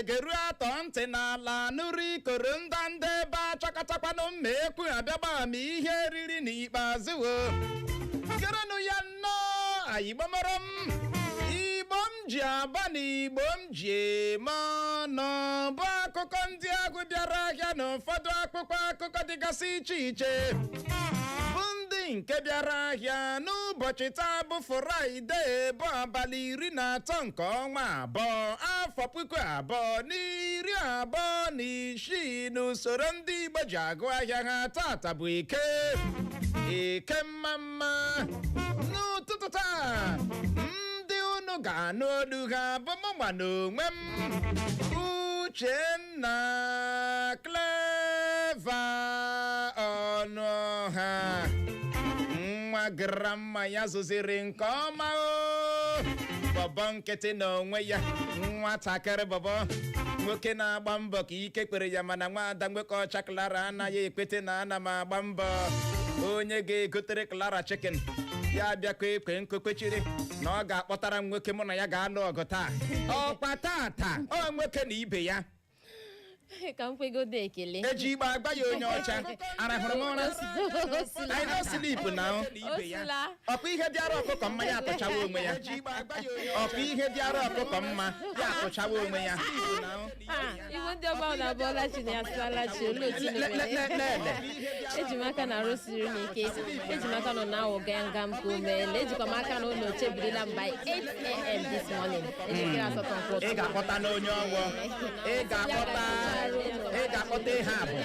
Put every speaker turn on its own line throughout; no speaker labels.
Geru atọ ntị n'ala nụrụ ikoro ndanda ebe achọkọtakwanụ mma ekwu abịagba ma ihe riri n'ikpeazụ o. Gerenụ ya nnọọ, Igbo mọrọ m, Igbo m ji aba na Igbo m ji eme ọnụ, bụ akụkọ ndị ahụ bịara ahịa na ụfọdụ akwụkwọ akụkọ dịgasị iche iche, bụ ndị nke bịara ahịa n'ụbọchị taa bụ Fraịde, bụ abalị 13 nke ọnwa abụọ, afọ 2026 n'usoro ndị Igbo ji agụ ahịa ha. Tata bụ Eke, Eke mma mma. N'ụtụtụ taa, ndị unu ga-anụ olu ha bụ mụnwa na onwe m, Uchenna Clever Ọnụọha, nwa grandma ya zụziri nke ọma o, bọbọ nkịtị n'onwe ya, nwatakịrị bọbọ nwoke na-agba mbọ ka ike kpere ya, mana nwaada nwoke ọcha Clara anaghị ekwete na ana m agba mbọ. Onye ga-egotere Clara chicken ya abịakwa ekwe nkwekwechiri na ọ ga-akpọtara m nwoke mụ na ya ga-alụ ọgụ taa, ọkwa tata ọ nwoke na ibe ya.
Ka m kwegodo ekele.
Eji igbe agba ya onye ọcha arahụrụ m ụra. I no sleep na
Osila.
ọkwa ihe dịara ọkụkọ mma ya atụchawa onwe ya, ọkwa ihe dịara ọkụkọ mma ya atụchawa onwe ya.
Igbo ndị ọma, na abụọla chi na asụala chi. Olee otu
Le- le- le-
mere?
Lele.
Eji m aka na arụ siri m ike, eji m aka nọ na awụ gangam ka umeele, ejikwa m aka na ụlọ chebirila m by 8 a.m. this morning, elekere 8 nke
Ị
ụtụtụ.
ga-akpọta n'onye ọgwọ, ị ga-akpọta ihe abụ,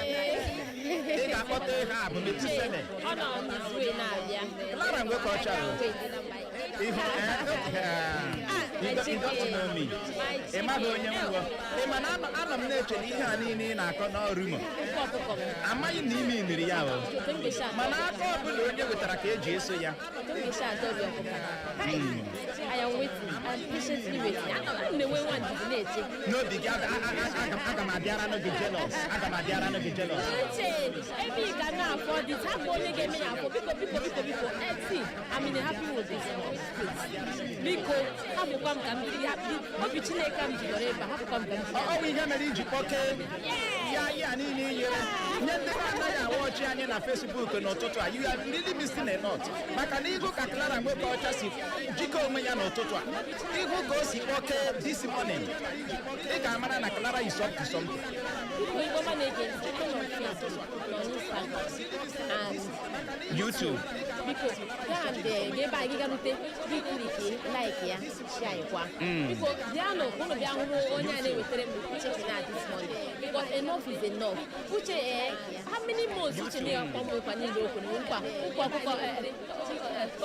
ị ga-akpọta ihe abụ Metusele.
Ọ nọ on his way na-abịa.
Clara nwoke ọcha o.
Wait.
Ihu you don't know me. Ị maghị onye m bụ. Ị ma na anọ m na-eche na ihe a niile ị na-akọ n'ọrụ m.
Ofe ọkụkọ m.
Amaghị na ime iniri ya o.
Otu m ga-esi atọ
Mana
ọkụkọ.
aka ọbụla onye wetara ka eji eso ya.
Otu m ga-esi atọ obi ọkụkọ. I am waiting. I am patiently waiting. Ana m enwe nwa ndidi na-eche.
N'obi gị, aga m abịaranụ gị jealous. Aga m abịaranụ gị jealous.
Uche, ebe ị ga na-afọ dị, hapụ onye ga-eme ya afọ. Biko, biko, biko, biko. See, I'm in a happy mood this morning. Please. Biko, hapụkwa m ka m dịrị happy. Obi Chineke m jidere ebe a, hapụkwa m ka m
Ọ
dịrị.
bụ ihe mere iji kpọkee ya ya niile i nyere nye ndị na-anaghị awa ọchị anyị na Facebook n'ụtụtụ a. You are really missing a lot, maka na ịhụ ka Clara nwoke ọcha si jikọ onwe ya n'ụtụtụ a, ịhụ ka o si kpọkee this morning, ị ga-amara na Clara is up to something.
Biko, Igbo ọma na-ege ntị, anọ m Facebook, nọ n'Instagram and
YouTube.
Biko, gaa and ebe a gị garute, gị click like ya, share kwa. Biko bịanụ ka unu bịa hụrụ onye a na-ewetara m chicken a this morning, because enough is enough. Uche, how many months Uche na-akpọ m nkwa niile o kwere m, nkwa nkwa ọkụkọ,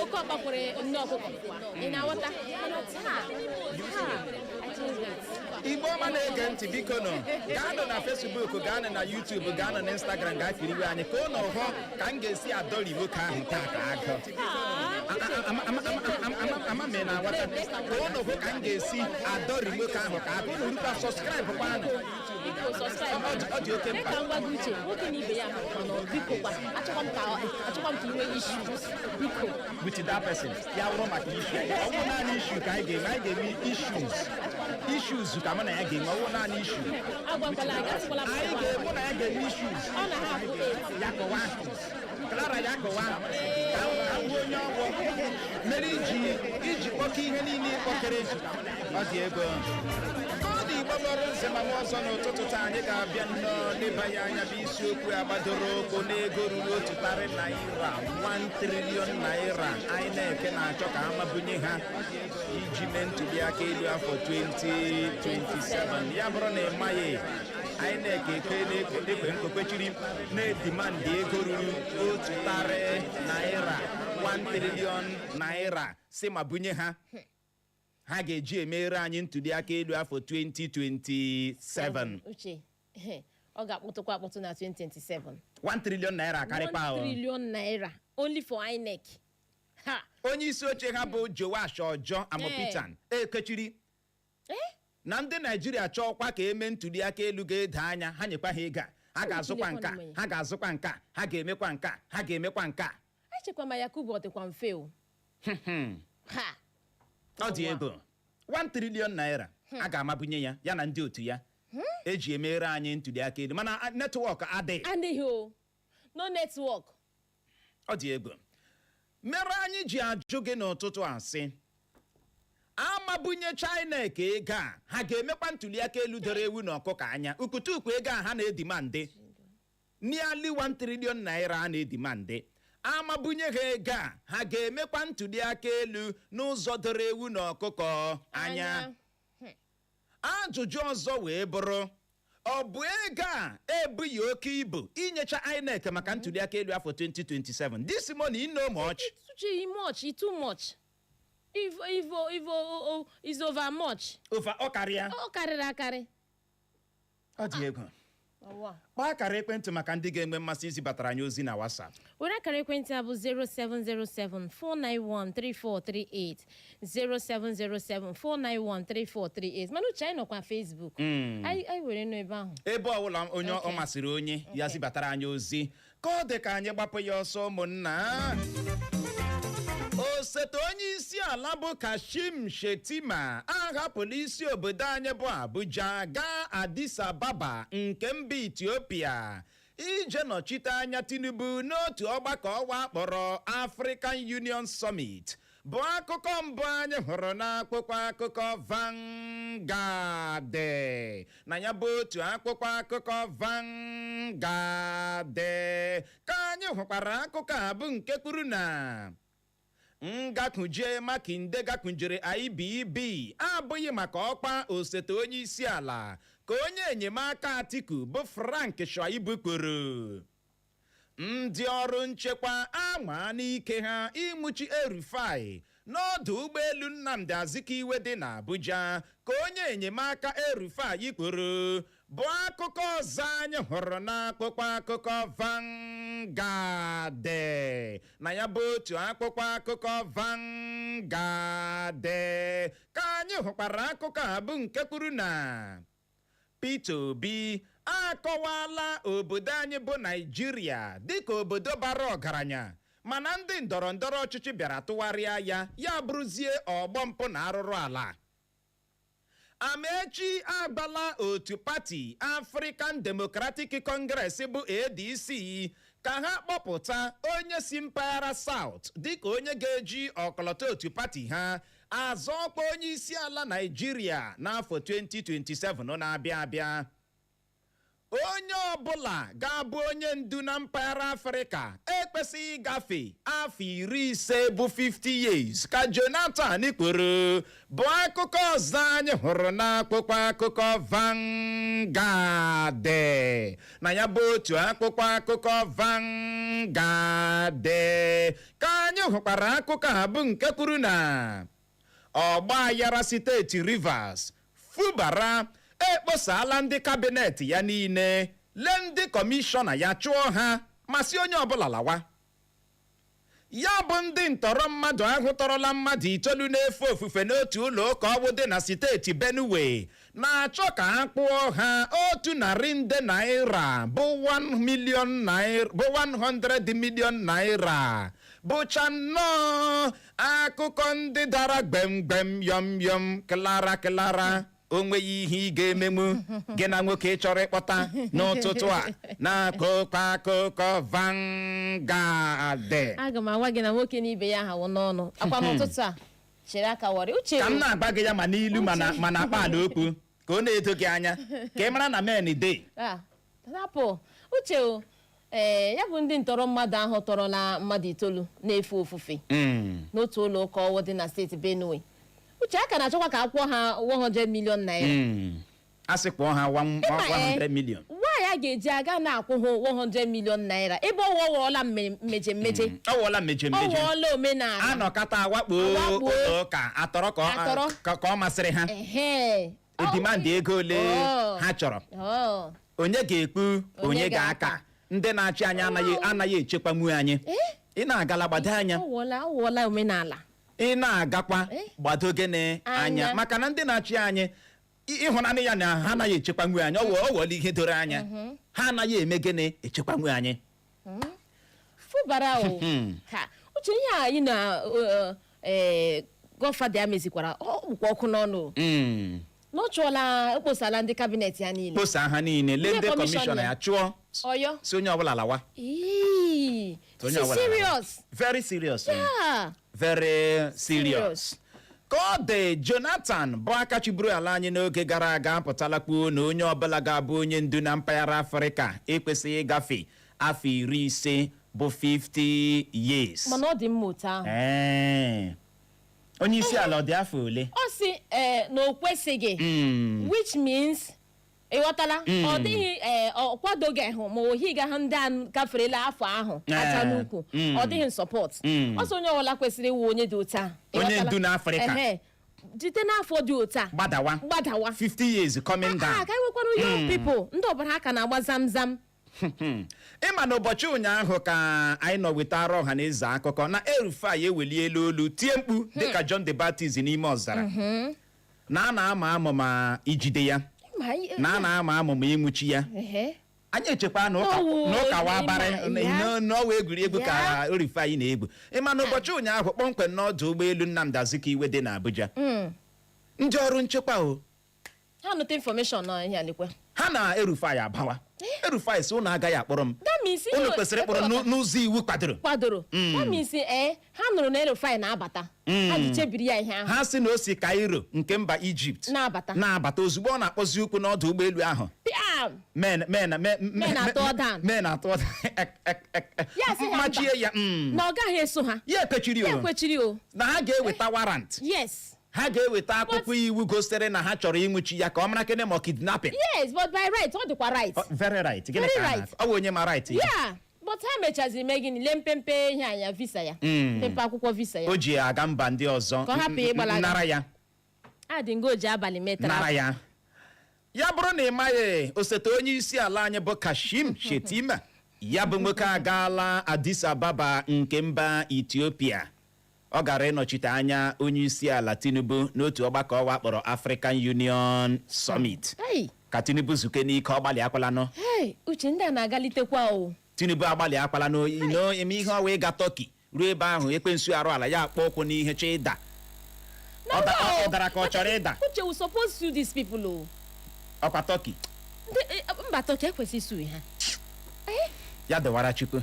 oke ọkpa kwere nne ọkụkọ, ị na-aghọta? Mana taa taa, I can't wait.
Igbo ọma na-ege ntị, biko nụ gaanụ na Facebook, gaanụ na YouTube, gaanụ na Instagram, gaa kiriwe anyị ka ụnụ hụ ka m ga-esi adọri nwoke ahụ taa ka agụ. Ama m ị na-aghọta, ka ụnụ hụ ka m ga-esi adọri nwoke ahụ ka agụ. Ụnụ rukwa, subscribe kwanụ.
Biko subscribe.
Ọ dị oke
Mee
mkpa.
Ka m gwa gị, Uche, nwoke na ibe ya nọ. Biko kwa, achọkwa m ka ị nwee issues, biko.
With that person ya wụrụ maka issue, ọ bụrụ naanị issue ka anyị ga-enwe, anyị ga-enwe issues, issues ka mụ na ya ga-enwe, ọ bụrụ naanị issue.
Agwakwala, agatịkwala m.
Anyị ga mụ na ya ga-enwe issues.
Ọ na ha abụ 8.
Ya kọwa, Clara, ya kọwa ka m bụ onye ọgwọ mere iji kpọkọ ihe niile ịkpọkere. Ọ dị ego ka ọ dị. Igbo mọrọ nze ma nwa ọzọ, n'ụtụtụ taa anyị ga-abịa nnọọ lebanye anya bụ isiokwu a gbadoro ụkwụ n'ego ruru 1 tarị naira, 1 trillion naira, INEC na-achọ ka amabunye ha iji mee ntuli aka elu afọ 2027. Ya bụrụ na ị maghị, INEC ekwe ekwe nkokwechiri na-e demand ego ruru 1 tarị naira, 1 trillion naira, si ma bunye ha, ha ga-eji emere anyị ntuli aka elu afọ 2027.
Uche, ọ ga-akpụtụkwa akpụtụ na 2027.
1 trillion naira akarịkwa
1
o.
trillion naira only for INEC, ha!
Onye isi oche ha bụ Joash Ojo Amupitan ekechiri na ndị Naijiria chọọkwa ka eme ntuli aka elu ga-edo anya, ha nyekwa ha ego a, ha ga-azụkwa nka, ha ga-azụkwa nka, ha ga-emekwa nka, ha ga-emekwa nka.
Echekwa ma Yakubu, ọ dịkwa mfe o, ha!
Ọ dị ego, 1 trillion naira a ga-amabunye ya, ya na ndị otu ya. Eji emere anyị ntuli aka elu, mana network adịghị.
Adịghị o, no network.
Ọ dị egwu. Mere anyị ji ajụ gị n'ụtụtụ a sị, amabunye INEC ego a, ha ga-emekwa ntuli aka elu doro ewu na ọkụkọ anya? Ukutukwu ego a ha na-edemand, nearly 1 trillion naira a na-edemand, amabunye ha ego a, ha ga-emekwa ntuli aka elu n'ụzọ doro ewu na ọkụkọ anya? Ajụjụ ọzọ wee bụrụ, ọ bụ ego a ebughị oke ibu inyecha INEC maka ntuli aka elu afọ 2027? This money no much.
Uche, much, e too much. If o is over much.
Over, ọ karịa.
Ọ karịrị akarị.
Ọ dị egwu. Kpọọ akara ekwentị maka ndị ga-enwe mmasị izibatara anyị ozi na WhatsApp.
Were akara ekwentị a bụ 0707 491 3438, 0707 491 3438. Mana uche, anyị nọkwa Facebook. Anyị were nọ ebe ahụ.
Ebe ọbụla onye ọ masịrị onye ya zibatara anyị ozi, ka ọ dị ka anyị gbapụ ya ọsọ. Ụmụnna, osote onye isi ala bụ Kashim Shettima ahapụla isi obodo anyị bụ Abuja gaa Addis Ababa nke mba Ethiopia ije nọchite anya Tinubu n'otu ọgbakọ ọwa akpọrọ African Union Summit, bụ akụkọ mbụ anyị hụrụ n'akwụkwọ akụkọ Vanguard. Na ya bụ otu akwụkwọ akụkọ Vanguard ka anyị hụkwara akụkọ a bụ nke kwuru na ngakwuje Makinde gakwujere IBB abụghị maka ọkwa osote onye isi ala, ka onye enyemaka Atiku bụ Frank Shaibu kwuru. Ndị ọrụ nchekwa anwa n'ike ha ịnwụchi El-Rufai n'ọdụ ụgbọelu Nnamdi Azikiwe dị n'Abuja, ka onye enyemaka El-Rufai kwuru, bụ akụkọ ọzọ anyị hụrụ n'akwụkwọ akụkọ Vanguard. Na ya bụ otu akwụkwọ akụkọ Vanguard ka anyị hụkwara akụkọ a bụ nke kwuru na Peter Obi akọwala obodo anyị bụ Naijiria dịka obodo bara ọgaranya, mana ndị ndọrọ ndọrọ ọchịchị bịara tụgharịa ya, ya bụrụzie ọgbọ mpụ na arụrụ ala. Amaechi agbala otu pati African Democratic Congress bụ ADC ka ha kpọpụta onye si mpaghara South dịka onye ga-eji ọkọlọtọ otu pati ha azọ ọkwa onye isi ala Naijiria n'afọ 2027 na-abịa abịa. Onye ọbụla ga-abụ onye ndu na mpaghara Afrịka ekwesịghị ịgafe afọ 50 bụ 50 years, ka Jonathan kwuru, bụ akụkọ ọzọ anyị hụrụ n'akwụkwọ akụkọ Vanguard. Na ya bụ otu akwụkwọ akụkọ Vanguard ka anyị hụkwara akụkọ a bụ nke kwuru na ọgba aghara steeti Rivers, Fubara ekposala ndị cabinet ya niile, lee ndị kọmishọna ya, chụọ ha ma sị onye ọbụla lawa. Ya bụ ndị ntọrọ mmadụ ahụ tọrọla mmadụ itoolu na-efe ofufe n'otu ụlọ ụka ọwụ dị na steeti Benue na-achọ ka a kpụọ ha 100 nde naira bụ 1 million naira, bụ 100 million naira, bụcha nnọọ akụkọ ndị dara gbemgbem, yọm yọm, klara klara. O nweghị ihe ị ga-emenwu gị na nwoke chọrọ ịkpọta n'ụtụtụ a na-akụkọ akụkọ Vanguard.
Aga m agwa gị na nwoke na ibe ya hawo n'ọnụ akwa n'ụtụtụ a chere aka wọrị uche.
Ka m na-agba gị ya ma n'ilu, ma na akpa ala okwu, ka ọ na-edo gị anya ka ị mara na men dey.
Ah, rapụ uche o. Ee, ya bụ ndị ntọrọ mmadụ ahụ tọrọla mmadụ itoolu na-efe ofufe n'otu ụlọ ụka ọwụ dị na steeti Benue, uche, a ka na-achọkwa ka a kwụọ ha 100 million naira.
A sị kpọọ ha
Ịma,
100 million.
Nwaanyị a ga-eji aga na-akwụ ha 100 million naira ebe ọ ghọọla mmeje mmeje.
Ọ wụọla mmeje
Ọ
mmeje.
ghọọla omenala.
Anọkata awakpo
Awakpo.
ụlọ ụka atọrọ ka
Atọrọ.
ka ọ masịrị ha. Edemand ego ole ha chọrọ. Onye ga-ekpu, onye
Onye
ga-aka.
ga-aka.
Ndị na-achị anyị anaghị echekwanwu anyị. Ị na-agala, gbado anya.
Ọ ghọọla omenala.
Ị na-agakwa, gbado gịnị anya,
Anya.
maka na ndị na-achị anyị, ịhụnanya ya na ha anaghị echekwanwu anyị. Ọ wụọla ihe doro anya, ha anaghị eme gịnị, echekwanwu anyị.
Fụbara o ha uche, ihe a anyị na ee Godfather ya mezikwara, ọ bụkwa ọkụ n'ọnụ o. Na ọ chụọla, ekposala ndị cabinet ya niile.
Kposa ha niile, lee.
Ndị
Ndị
kọmishọna.
Kọmishọna ya chụọ.
Ọyọ.
Si onye ọbụla lawa.
Ee,
Onye
si
ọbụla lawa.
Serious.
Very serious.
Yeah.
Very serious.
Serious.
Ka ọ dị, Jonathan bụ aka chịburu ala anyị n'oge gara aga apụtala kwuo na onye ọbụla ga-abụ onye ndu na mpaghara Afrịka ekwesịghị ịgafe afọ 50, bụ 50 years.
Mana ọ dị mma otu ahụ.
Ee. Onye isi ala ọ dị afọ ole?
Ọ sị ee na o kwesịghị, which means, ịghọtala, ọ dịghị ee, ọ kwadoghị hụ ma ohi ga ndị a gaferela afọ ahụ acha n'ukwu. Ọ dịghị support. Ọ sị onye ọbụla kwesịrị ịwụ onye dị otu ahụ.
Onye
Ịghọtala?
ndu n'Afrịka.
Ehe. Jite n'afọ dị otu a
gbadawa.
Gbadawa.
50 years coming
Ah,
down.
ka anyị nwekwanụ young people, ndị ọbara aka na-agba zamzam.
Ịma na ụbọchị ụnyaahụ ka anyị nọ wetara ọha na eze akụkọ na El-Rufai eweliela olu tie mkpu dịka John the Baptist n'ime ọzara na a na-ama amụma ijide ya,
Ma
na a na-ama amụma ịnwụchi ya. Anyị echekwa na ụka
Ọwụ
na ụka wa abarị
ịma, ya.
n'ọwa egwuregwu ka
Ya.
El-Rufai na-egwu. Ịma na ụbọchị ụnyaahụ kpọmkwem n'ọdụ ụgbọelu Nnamdi Azikiwe dị n'Abuja, ndị ọrụ nchekwa o
Ha nụta information na ihe alekwe.
Ha na El-Rufai abawa. El-Rufai sị, "Ụnụ agaghị akpọrọ m."
That means
"Ụnụ kwesịrị ịkpọrọ m n'ụzọ iwu kwadoro."
Kwadoro. That means ee, ha nụrụ na El-Rufai na-abata, ha ji chebiri ya ihe ahụ.
Ha sị na o si Cairo nke mba Ijipt
na-abata.
Na-abata. Ozugbo ọ na-akpọzi ụkwụ n'ọdụ ụgbọelu ahụ,
Piam!
men men men.
Men atụọ down.
Men atụọ.
Ya sị ha mba.
Machie ya.
Na ọ gaghị eso ha.
Ya ekpechiri
Ya
o
ekwechiri o.
Na ha ga-eweta warrant. Ha ga-eweta akwụkwọ iwu gosiri na ha chọrọ ịnwụchi ya ka ọ mara kene ma ọ kidnapping.
Yes, but by right, ọ dịkwa right.
Oh, very right. Gịnị
Very
ka a
right.
na-akọ? Ọ bụ onye ma right ya.
Yeah, but ha mechazi mee gịnị? Lee mpempe ihe anya visa ya, mpempe akwụkwọ visa ya
O ji aga mba ndị ọzọ.
Ka ọ hapụ ịgbalaga.
Nara ya.
Adị ngo ji abalị metara.
Nara ya. Ya bụrụ na ị maghị, osote onye isi ala anyị bụ Kashim Shettima, ya bụ nwoke agaala Addis Ababa nke mba Ethiopia. Ọ gara ịnọchite anya onye isi ala Tinubu n'otu ọgbakọ ọwa kpọrọ African Union Summit.
Hey,
ka Tinubu zuke n'ike, ọ gbalị akwalanụ.
Hey, Uche, ndị a na-agalitekwa o.
Tinubu agbalị akwala n'ime ihe ọwa ịga Turkey. Ruo ebe ahụ, ekwensu arụ ala ya akpọ ụkwụ n'ihe chọ ịda.
Na
Ọ dara ka ọ chọrọ ịda.
Uche, we suppose sue these people o.
Ọkwa Turkey.
Ndị mba Turkey ekwesịghị sue ha.
Ya dọwara Chukwu.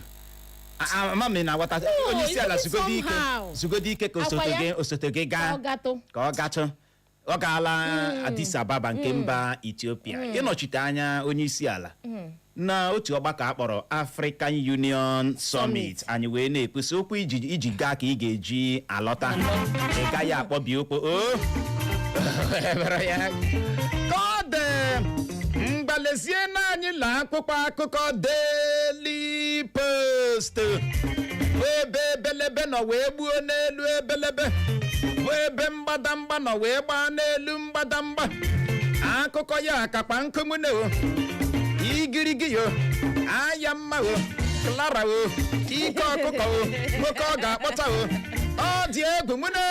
Ama m na aghọta. Onye isi ala
It's
zugodi ike.
somehow.
Zugodi ike ka
Akwa
osote
ya?
gị, osote gị gaa.
Ka ọ gatụ.
Ka ọ gatụ. Ọ gaala Addis Ababa nke mba Ethiopia ịnọchite anya onye isi ala na otu ọgbakọ akpọrọ African Union Summit. Anyị wee na-ekwusị okwu iji gaa ka ị ga-eji alọta, ị gaghị akpọbi ụkwụ o ebere ya. Ka ọ dị, mgbalezie na anyị la akwụkwọ akụkọ Daily Post, bụ ebe ebelebe nọ wee gbuo n'elu ebelebe, bụ ebe mgbadamgba nọ wee gbaa n'elu mgbadamgba. Akụkọ ya kakpa nkụmune o, igirigi yo, aya mma o, Clara o, ike ọkụkọ o, nwoke ọ ga-akpọta o, ọ dị egwu mụne.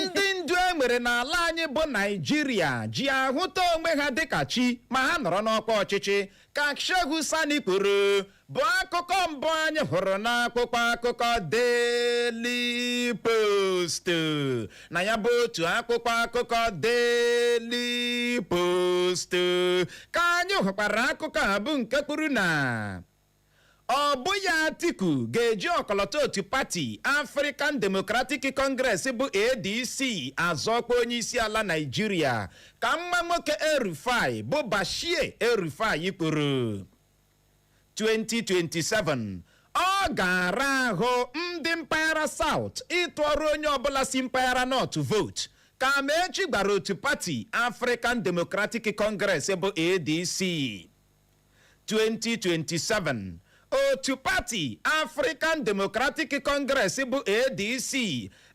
Ndị ndu e nwere n'ala anyị bụ Naijiria ji ahụta onwe ha dịka chi ma ha nọrọ n'ọkwa ọchịchị, ka Shehu Sani kwuru, bụ akụkọ mbụ anyị hụrụ n'akwụkwọ akụkọ Daily Post. Na ya bụ otu akwụkwọ akụkọ Daily Post ka anyị hụkwara akụkọ a bụ nke kwuru na ọ bụghị Atiku ga-eji ọkọlọtọ otu pati African Democratic Congress bụ ADC azọkwa onye isi ala Naijiria, ka nwa nwoke El-Rufai bụ Bashir El-Rufai kwuru. 2027, ọ ga-ara ahụ ndị mpaghara South ịtụọrọ onye ọbụla si mpaghara North vote, ka Amaechi gbara otu pati African Democratic Congress bụ ADC. 2027, otu pati African Democratic Congress bụ ADC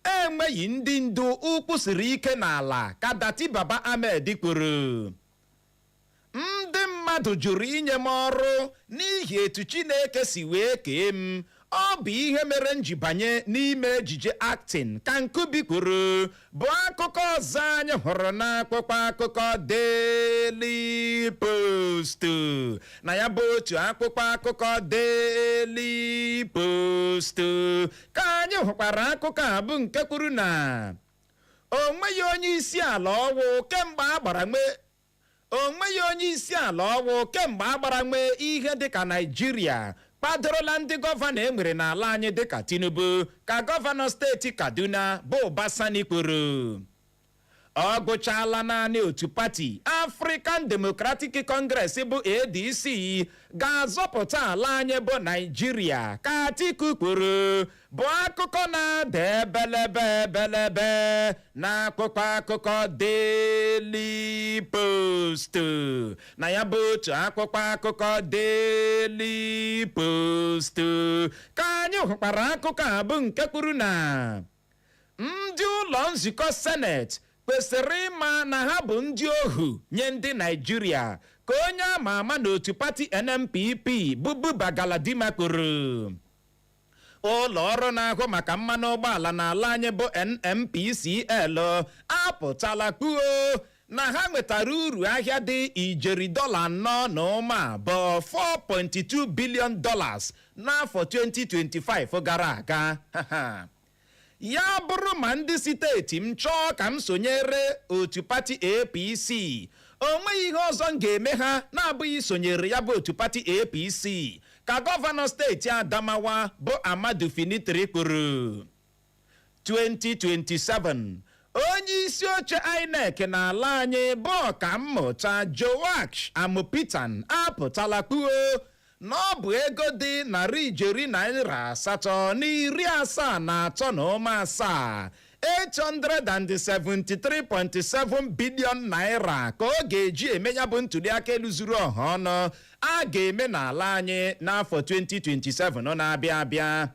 enweghị ndị ndu ụkwụ siri ike n'ala, ka Datti Baba Ahmed kwuru. Ndị mmadụ jụrụ inye m ọrụ n'ihi etu Chineke si wee kee m, ọ bụ ihe mere m ji banye n'ime ejije acting, ka Nkubi kwuru, bụ akụkọ ọzọ anyị hụrụ n'akwụkwọ akụkọ Daily Post. Na ya bụ otu akwụkwọ akụkọ Daily Post ka anyị hụkwara akụkọ a bụ nke kwuru na O nweghị onye isi ala ọwụ kemgbe a gbara nwee, o nweghị onye isi ala ọwụ kemgbe a gbara nwee ihe dịka Naijiria kpadorola ndị gọvanọ e nwere n'ala anyị dịka Tinubu, ka gọvanọ steeti Kaduna bụ Uba Sani kwuru. Ọ gụchala naanị otu pati African Democratic Congress bụ ADC ga-azọpụta ala anyị bụ Naijiria, ka Atiku kwuru, bụ akụkọ na-ada ebelebe ebelebe na akwụkwọ akụkọ Daily Post. Na ya bụ otu akwụkwọ akụkọ Daily Post ka anyị hụkwara akụkọ a bụ nke kwuru na ndị ụlọ nzukọ Seneti kwesịrị ịma na ha bụ ndị ohu nye ndị Naijiria, ka onye ama ama n'otu pati NNPP bụ Buba Galadima kwuru. Ụlọ ọrụ na-ahụ maka mmanụ ụgbọala n'ala anyị bụ NNPCL apụtala kwuo na ha nwetara uru ahịa dị ijeri $4.2, $4.2 billion, n'afọ 2025 gara aga. Ya bụrụ ma ndị steeti m chọọ ka m sonyere otu pati APC, o nweghị ihe ọzọ m ga-eme ha na-abụghị sonyere ya bụ otu pati APC, ka gọvanọ steeti Adamawa bụ Ahmadu Fintiri kwuru. 2027, onye isi oche INEC n'ala anyị bụ ọkammụta Joash Amupitan apụtala kwuo na ọ bụ ego dị narị ijeri naira 873.7, 873.7 billion naira, ka ọ ga-eji eme ya bụ ntụliaka elu zuru ọha ọnụ a ga-eme n'ala anyị n'afọ 2027 na-abịa abịa.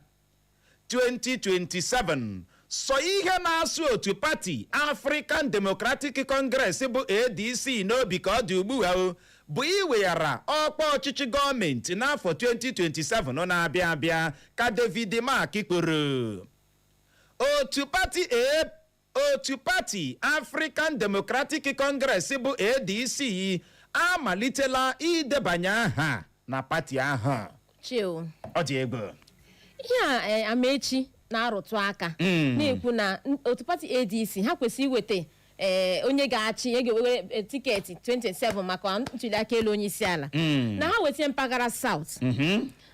2027, sọ ihe na-asụ otu pati African Democratic Congress bụ ADC n'obi ka ọ dị ugbu a o bụ iweghara ọkwa ọchịchị gọọmenti n'afọ 2027 na-abịa abịa, ka David Mark kwuru. Otu pati African Democratic Congress bụ ADC amalitela idebanye aha na pati ahụ.
Chio.
Ọ dị egwu.
Ihe a Amaechi na-arụtụ aka na-ekwu na otu pati ADC ha kwesịrị iweta onye ga-achị e ga-ewere ticket 2027 maka ntụliaka elu onye isi ala, na ha weta mpaghara South,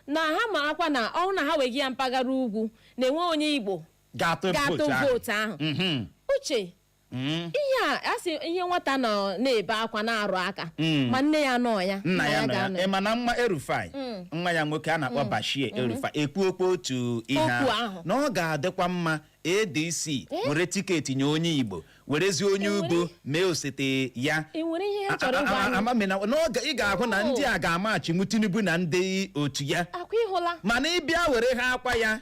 na ha marakwa na ọrụ na ha weghị ya mpaghara ugwu na-enwe onye Igbo
ga-atụ
ga-atụ
vootu ahụ.
vootu ahụ. Uche, ihe a asị ihe nwata nọ na-ebe akwa na-arụ aka ma nne ya nọ ya,
nna ya nọ ya.
ga-anọ.
Ị ma na nwa El-Rufai, nwa ya nwoke a na-akpọ Bashir El-Rufai, ekwu okwu otu ihe
Okwu
ahụ
ahụ.
na ọ ga-adịkwa mma ADC were ticket nye onye Igbo, werezie onye ugwu mee osote ya.
E nwere ihe ha chọrọ ịgwa anyị?
Ama na n'oge ị ga-ahụ na ndị a ga-amachinwu Tinubu na ndị otu ya.
Akwa ịhụla.
Mana ịbịa were ha akwa ya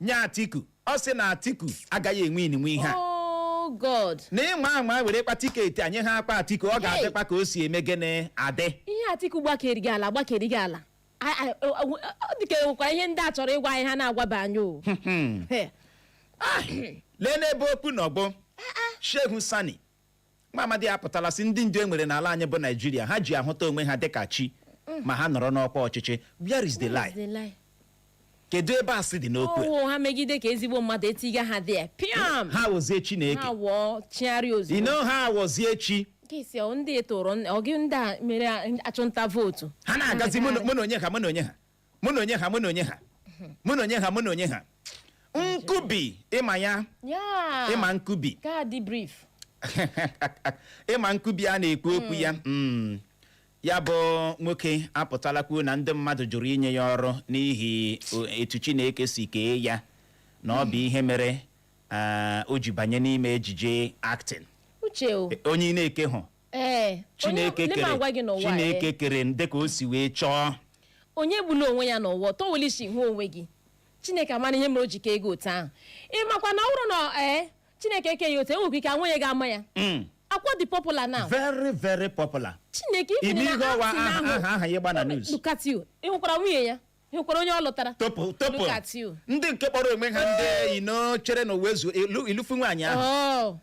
nye Atiku, ọ sị na Atiku agaghị enwe inwe ihe a.
Oh God.
Na ịnwa anwa were kwa ticket anyị ha akpa Atiku, ọ ga-adịkwa ka o si eme gịnị adị.
Ihe Atiku gbakeri gị ala, gbakeri gị ala. Ọ dị ka enwekwara ihe ndị a chọrọ ịgwa anyị ha na-agwaba anyị o. He.
Lee n'ebe okwu n'ọgbọ Shehu Sani, nwa amadi, apụtala sị ndị ndu e nwere n'ala anyị bụ Naijiria, ha ji ahụta onwe ha dịka chi ma ha nọrọ n'ọkwa ọchịchị. Where is the lie?
The lie.
Kedu ebe asị dị n'okwu a?
Ọwụ ha megide ka ezigbo mmadụ etiga ha dị piam.
Ha wụzie Chineke.
Ha wụọ chigharị ozugbo.
Ino ha wụzie chi.
Nke ọ ndị tụrụ ọ gị ndị a mere achụnta vootu.
Ha na-agazi mụ na mụ na onye ha, mụ na onye ha, mụ na onye ha, mụ na onye ha, mụ na onye ha, mụ na onye ha. Nkubi ịma ya.
Ya.
Ịma nkubi.
Kaadị brief.
Ịma nkubi a na-ekwu okwu ya. Ya bụ nwoke apụtala kwuo na ndị mmadụ jụrụ inye ya ọrụ n'ihi etu Chineke si kee ya, na ọ bụ ihe mere o ji banye n'ime ejije acting.
Uche o.
Onye ị na-eke hụ.
Ee.
Chineke
onye
kere
agwa gị n'ụwa.
Chineke kere dịka o si wee chọọ.
Onye gbula onwe ya n'ụwa tọwelishi hụ onwe gị, Chineke amara ihe mere o ji kee ego otu ahụ. Ị makwa na ọ bụrụ na Chineke eke ya otu, enwekwa ike anwụ ya ga-ama ya. Akwa dị popular now.
Very, very popular.
Chineke
Ime
ifinye
ihe
na
ọwa
acting
aha
ahụ.
aha ya gba na news.
Look at you. Ị hụkwara nwunye ya? Ị hụkwara onye ọ lụtara?
Topu topu.
Look at you.
Ndị nke kpọrọ onwe ha ndị ino chere na uwe zu ilufu nwaanyị ahụ.
Oh.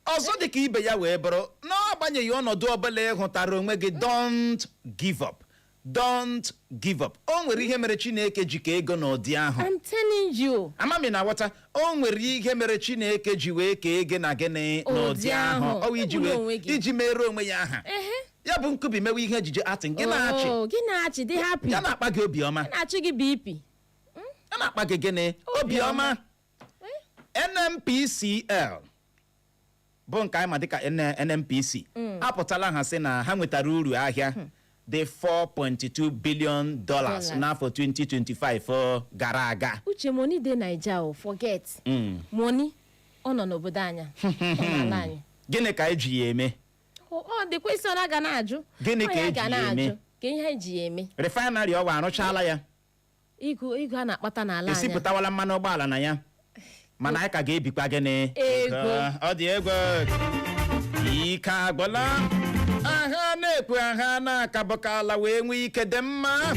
Ọzọ dị ka ibe ya wee bụrụ, n'agbanyeghị ọnọdụ ọbụla ị hụtara onwe gị, don't give up. Don't give up. O nwere ihe mere Chineke ji ka ego n'ụdị ahụ.
I'm telling you.
Amami na ghọta, o nwere ihe mere Chineke ji wee kee gị na gịnị n'ụdị
Ụdị
ahụ.
ahụ.
Ọ wụ iji
Egbula
wee
onwe gị.
iji mere onwe ya aha. Ya bụ nkubi mewe ihe ejije acting, gị na-achị.
Oh, gị na-achị, dị happy.
Ya na-akpa gị obiọma.
Na-achị gị BP.
Ya na-akpa gị gịnị? Obiọma. NNPCL bụ nke anyị ma dịka NNPC apụtala, ha sị na ha nwetara uru ahịa dị $4.2 billion
dollars
n'afọ 2025 gara aga.
Uche, money dey Naija o, forget. Money ọ nọ n'obodo anya, ọ n'ala anyị.
Gịnị ka eji ya eme?
Ọ dị kwesị ọ ga na-ajụ.
Gịnị
Ọ
ka
ya
eji
ga
ya
na-ajụ.
eme?
Ka ihe eji ya eme.
Refinery ọwa arụchala ya.
Ego a na-akpata n'ala anyị.
Esipụtawala mmanụ ụgbọala na ya, mana anyị ka ga-ebikwa gịnị?
Ego.
Ọ dị ego. Ike agwụla. Aha na-ekwu, aha na-akabụkala wee nwee ike dị mma.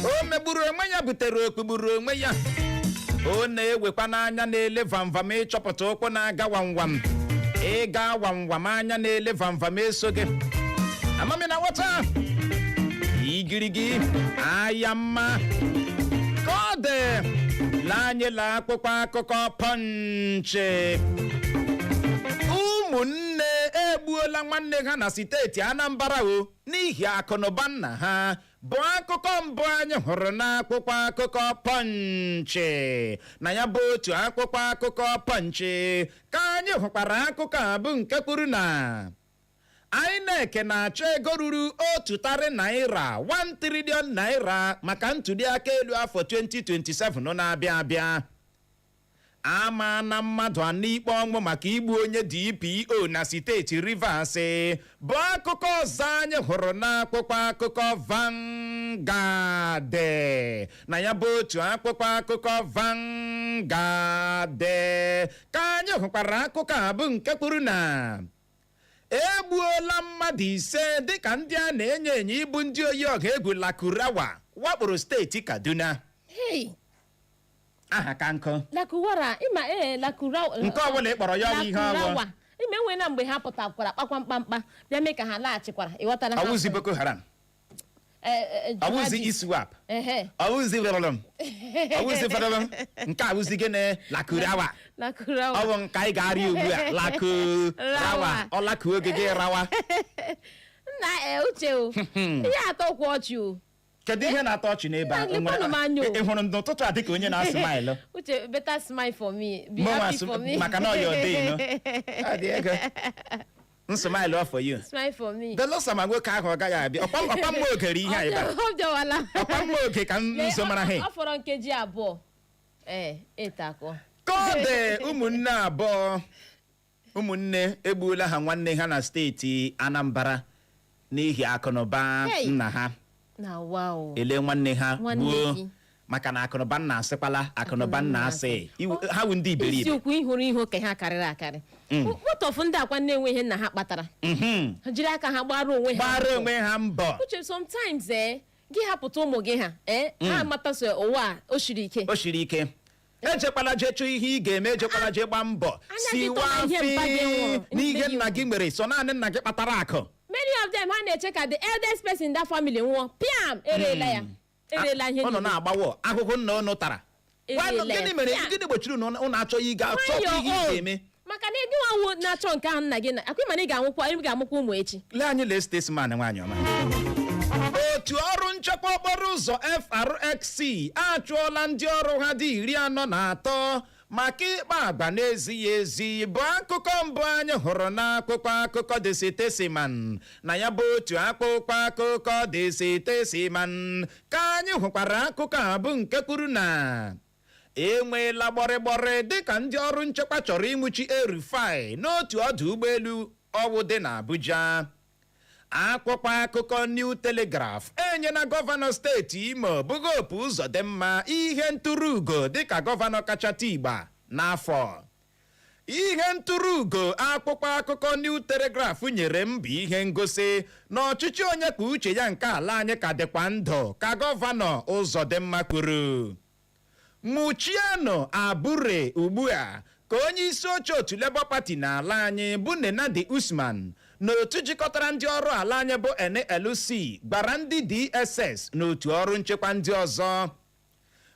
O megburu onwe ya, butere okpugburu onwe ya. Ọ na-ewekwa n'anya na-ele vamvam ịchọpụta ụkwụ na-aga wamwam. Ịga wamwam, anya na-ele vamvam eso gị. Amami na nghọta igirigi aya mma ka ọ dị. Lee anyị lee akwụkwọ akụkọ Punch. Ụmụnne egbuola nwanne ha na steeti Anambra o n'ihi akụnụba nna ha, bụ akụkọ mbụ anyị hụrụ n'akwụkwọ akụkọ Punch. Na ya bụ otu akwụkwọ akụkọ Punch ka anyị hụkwara akụkọ a bụ nke kwuru na INEC na-achọ ego ruru 1 tarị naira, 1 trillion naira, maka ntuli aka elu afọ 2027 na-abịa abịa. Ama na mmadụ anọ ikpe ọnwụ maka igbu onye DPO na steeti Rivers, bụ akụkọ ọzọ anyị hụrụ n'akwụkwọ akụkọ Vanguard. Na ya bụ otu akwụkwọ akụkọ Vanguard ka anyị hụkwara akụkọ a bụ nke kwuru na egbuola mmadụ 5 dịka ndị a na-enyo enyo ịbụ ndị oyi ọha egwu Lakurawa wakporo steeti Kaduna.
Hey!
Aha ka nkụ.
Lakuwara, ịma ee, Lakurawa.
Nke ọbụla ị kpọrọ ya, ọ bụ ihe ọwụ.
Lakurawa. Ime enwe na mgbe ha pụtakwara kpakwa mkpamkpa bịa mee ka ha laghachikwara, ịghọtara ha?
Ọwụzi Boko Haram?
Eh,
ọwụzi
jihadist.
ISWAP?
Ehe.
Ọwụzi rọrọm, ọwụzi fọdọrọm, nke awụzi gịnị? Lakurawa.
Lakurawa.
Ọ bụ nke anyị ga-arịa ugbu a, Lakurawa. Ọ lakuo oge gị rawa.
Nna e, Uche o, ihe atọ kwa ọchị o.
Kedu ihe na-atọ ọchị n'ebe a?
Nna, lekwanụ m anya o.
Ị hụrụ m n'ụtụtụ a dịka onye na-asụ maịlụ?
Uche, better smile for me, be
Mụnwa
happy for me.
Maka na ọ ya ọdịghị no. Ọ dị ego nsụ for you.
Smile for me.
Belụsọ ma nwoke ahụ ọ gaghị abịa. Ọkwa mma ogere ihe a ebe a.
Ọ bịawala.
Ọkwa mma oge ka m
Lee,
nso mara ha.
Ọ fọrọ nkeji 2, ee, 8 akọ.
Ka ọ dị, ụmụnne abụọ, ụmụnne egbuola ha nwanne ha na steeti Anambra n'ihi akụnụba
Hey!
nna ha.
Na wow.
Ele nwanne ha
Nwanne
gbuo
gị.
maka na akụnụba nna asịkwala akụnụba nna asị. Ha wụ ndị iberibe.
Isiokwu, ịhụrụ ihe oke ha karịrị akarị. What of ndị akwa na-enwe ihe nna ha kpatara? Ha jiri aka ha gbara onwe ha
Gbara
mbọ.
onwe ha mbọ.
Uche, sometimes gị hapụta ụmụ gị, ha ha amata so ụwa a, o siri ike.
O siri ike. Ejekwala jee chọọ ihe ị ga-eme, ejekwala jee gbaa mbọ.
Anya gị tọ na ihe mpa gị nwụrụ,
n'ihe
nne gị.
Nna gị nwere so naanị nna gị kpatara akụ.
Many of them, ha na-eche ka the eldest person in that family nwụọ, piam, erela ya, erela ihe
ụnụ
niile.
Na-agbawọ ahụhụ nna ụnụ tara.
Erela
Gwanụ,
ya.
gịnị mere?
Ya.
Gịnị gbochiri unu ụnụ achọghị ịga chọọ
Nwayọọ,
ihe ị
o.
ga-eme?
Maka na ego nwa na-achọ nke ahụ nna gị na akwa, ịma na ị ga-anwụkwa, ị ga-amụkwa ụmụ echi.
Lee anyị, lee statesman nwaanyị ọma. Otu ọrụ nchekwa okporo ụzọ FRSC achụọla ndị ọrụ ha dị 43 maka ịkpa agwa na-ezighị ezi, bụ akụkọ mbụ anyị hụrụ n'akwụkwọ akụkọ The Statesman. Na ya bụ otu akwụkwọ akụkọ The Statesman ka anyị hụkwara akụkọ a bụ nke kwuru na enweela gbọrịgbọrị dịka ndị ọrụ nchekwa chọrọ ịnwụchi El-Rufai n'otu ọdụ ụgbọelu ọwụ dị n'Abuja. Akwụkwọ akụkọ New Telegraph enyela gọvanọ steeti Imo bụ Hope Uzodimma ihe ntụrụ ugo dịka gọvanọ kacha igba n'afọ. Ihe ntụrụ ugo akwụkwọ akụkọ New Telegraph nyere m bụ ihe ngosi na ọchịchị onye kwuo uche ya nke ala anyị ka dịkwa ndụ, ka gọvanọ Uzodimma kwuru. Nwụchienụ Abure ugbu a, ka onye isi oche otu Labour Party n'ala anyị bụ Nenadi Usman. Na otu jikọtara ndị ọrụ ala anyị bụ NLC gbara ndị DSS na otu ọrụ nchekwa ndị ọzọ,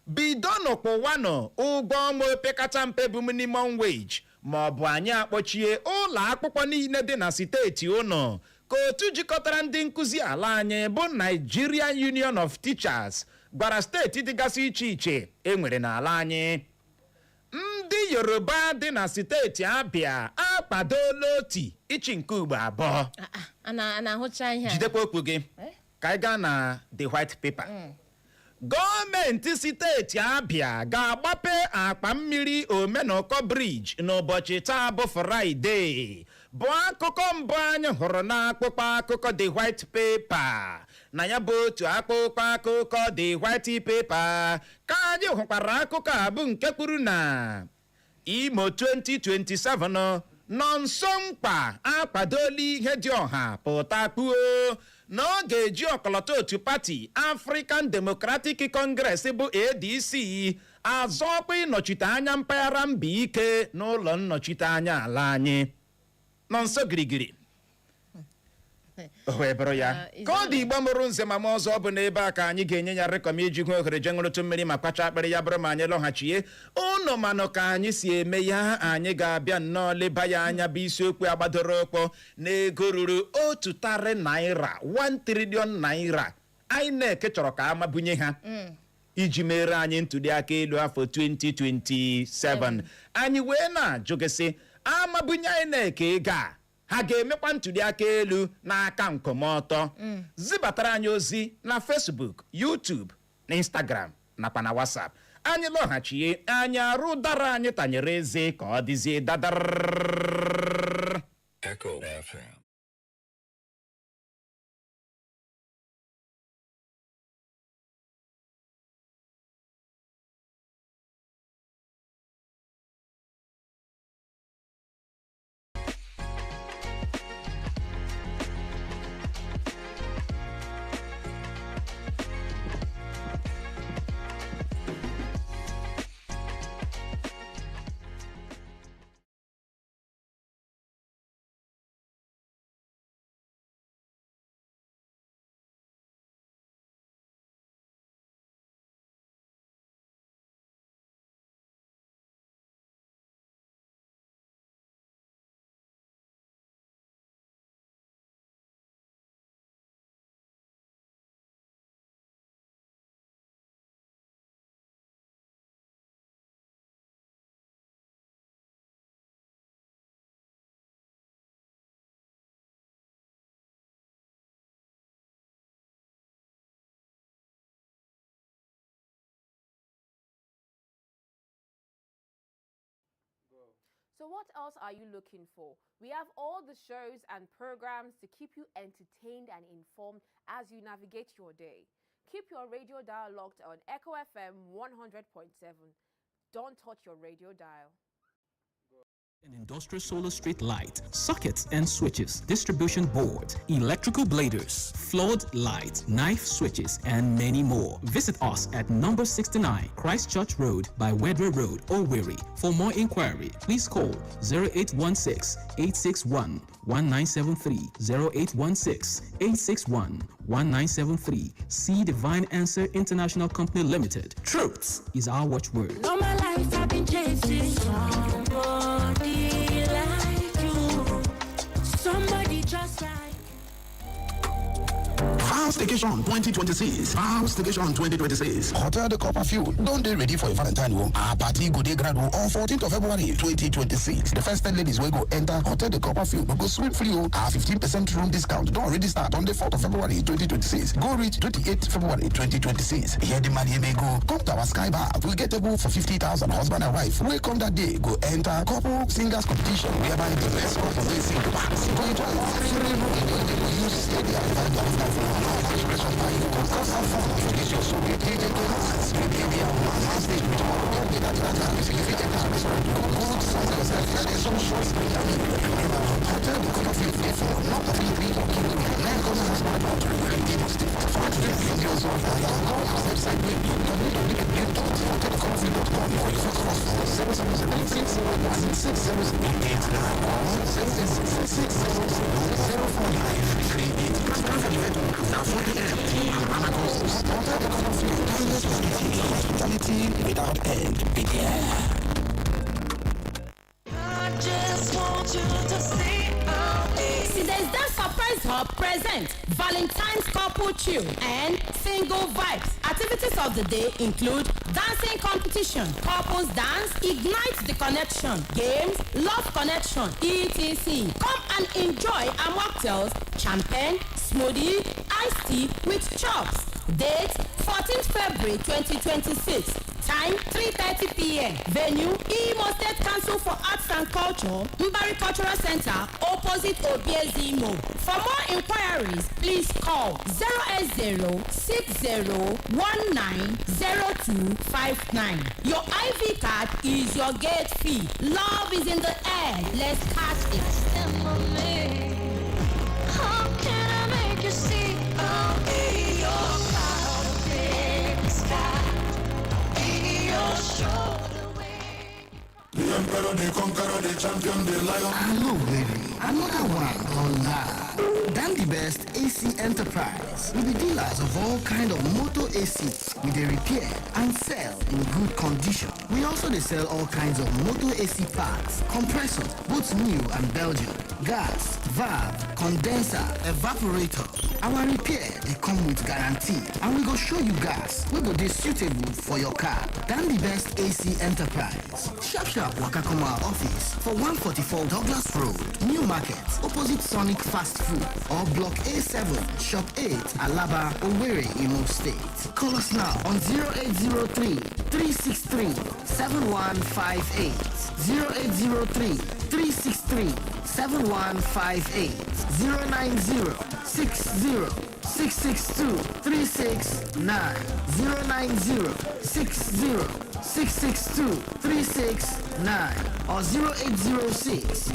bidonụ kwụwanụ ụgwọ ọnwa opekata mpe bụ minimum wage, ma ọ bụ anyị akpọchie ụlọ akwụkwọ niile dị na steeti unu, ka otu jikọtara ndị nkụzi ala anyị bụ Nigerian Union of Teachers gwara steeti dịgasị iche iche e nwere n'ala anyị. Ndị Yoruba dị na steeti Abịa akwadola Otti ịchị nke ugbo 2.
Ah, ah, a na-ahụcha ihe a.
Jidekwa okwu gị.
Eh?
Ka anyị gaa na The White Paper. Gọọmenti steeti Abịa ga-agbape akpa mmiri Omenụkọ Bridge n'ụbọchị taa bụ Fraịde, bụ akụkọ mbụ anyị hụrụ n'akpụkpọ akụkọ The White Paper. Na ya bụ otu akpụkpọ akụkọ The White Paper ka anyị hụkwara akụkọ a bụ nke kwuru na Imo 2027, Nonso Nkwa akwadola Ihedioha pụta kpuo na ọ ga-eji ọkọlọtọ otu pati African Democratic Congress bụ ADC azọ ọkwa ịnọchite anya mpaghara Mbaike n'ụlọ nnọchite anya ala anyị. Nonso girigiri o wee bụrụ ya.
Ah,
Ka ọ dị, Igbo mụrụ nze ma ma ọzọ, ọ bụ n'ebe a ka anyị ga-enye ya rịkọm iji hụ ohere je ṅụrụtụ mmiri ma kpacha akpịrị. Ya bụrụ ma anyị lọghachie, ụnụ manụ ka anyị si eme ya, anyị ga-abịa nnọọ leba ya anya bụ isiokwu agbadoro ụkpọ na ego ruru 1 tarị naira, 1 trillion naira, INEC chọrọ ka amabunye ha iji mere anyị ntuli aka elu afọ 2027. Anyị wee na-ajụ gị sị, amabunye INEC ego a, ha ga-emekwa ntuli aka elu n'aka nkomọtọ? Zibatara anyị ozi na Facebook, YouTube na Instagram nakwa na WhatsApp. Anyị lọghachie, anyị arụ ụdara anyị tanyere eze ka ọ dịzie dadara.
Echo FM.
So, what else are you looking for? We have all the shows and programs to keep you entertained and informed as you navigate your day. Keep your radio dial locked on Echo FM 100.7. Don't touch your radio dial.
An industrial solar street light, sockets and switches, distribution board, electrical bladers, flood light, knife switches, and many more. Visit us at number 69 Christchurch Road by Wedre Road, Owerri. For more inquiry, please call 0816 861 1973, 0816 861 1973. See Divine Answer International Company Limited. Truth is our watchword.
All my life I've been chasing somebody like you. Somebody just like
Vow Staycation 2026. Vow Staycation 2026. Hotel de Copperfield don dey ready for your Valentine o. Our party go dey grand o on 14th of February 2026. The first 10 ladies wey go enter Hotel de Copperfield go swim free o. Our 15% room discount don already start on the 4th of February 2026. Go reach 28th February 2026. Hear the money may go. Come to our Sky Bar. We get table for 50,000 husband and wife. Wey come that day go enter couple singers competition, whereby the best couple wey sing pass go enjoy free room. They go use stadium find their love for expression by you. Cause have fun for this your soul. DJ go dance. Baby, I'm on stage with tomorrow. Don't be that that. If you get that restaurant, go go serve yourself. Some short break. Remember, Hotel de Copperfield, therefore, not a free or kill. Nine corners, Videos of our website www.hotelcoffee.com or you call us for 777-601-60889 or 766-049-38. Plan for the event na 4 p.m. Hotel Coffee, timeless hospitality without end. Begin.
I just want you to see I'll be.
Sidesdan Surprise Hub present Valentine's Couple Chill and Single Vibes. Activities of the day include dancing competition, couples dance, ignite the connection, games, love connection, etc. Come and enjoy our mocktails, champagne, smoothie, iced tea with chops. Date 14th February 2026. Time 3:30 p.m. Venue Imo State Council for Arts and Culture, Mbari Cultural Center, opposite Obiezi Imo. For more inquiries, please call 080 60190259. Your IV card is your gate fee. Love is in the air. Let's catch it.
Stand for me. How can I make you see I'll be your cloud in the sky? Be your shoulder when
The emperor, the conqueror, the champion, the lion.
Hello, baby. Another one don land. Dandy Best AC Enterprise. We be dealers of all kind of motor AC. We dey repair and sell in good condition. We also dey sell all kinds of motor AC parts, compressor, both new and Belgian, gas, valve, condenser, evaporator. Our repair dey come with guarantee and we go show you gas wey go dey suitable for your car. Dandy Best AC Enterprise. Sharp sharp waka come our office for 144 Douglas Road, New Market, opposite Sonic Fast Food or Block A7, Shop 8, Alaba, Owerri, Imo State. Call us now on 0803 363 7158. 0803 363 7158. 090 60 662 369. 090 60 662 369 or 0806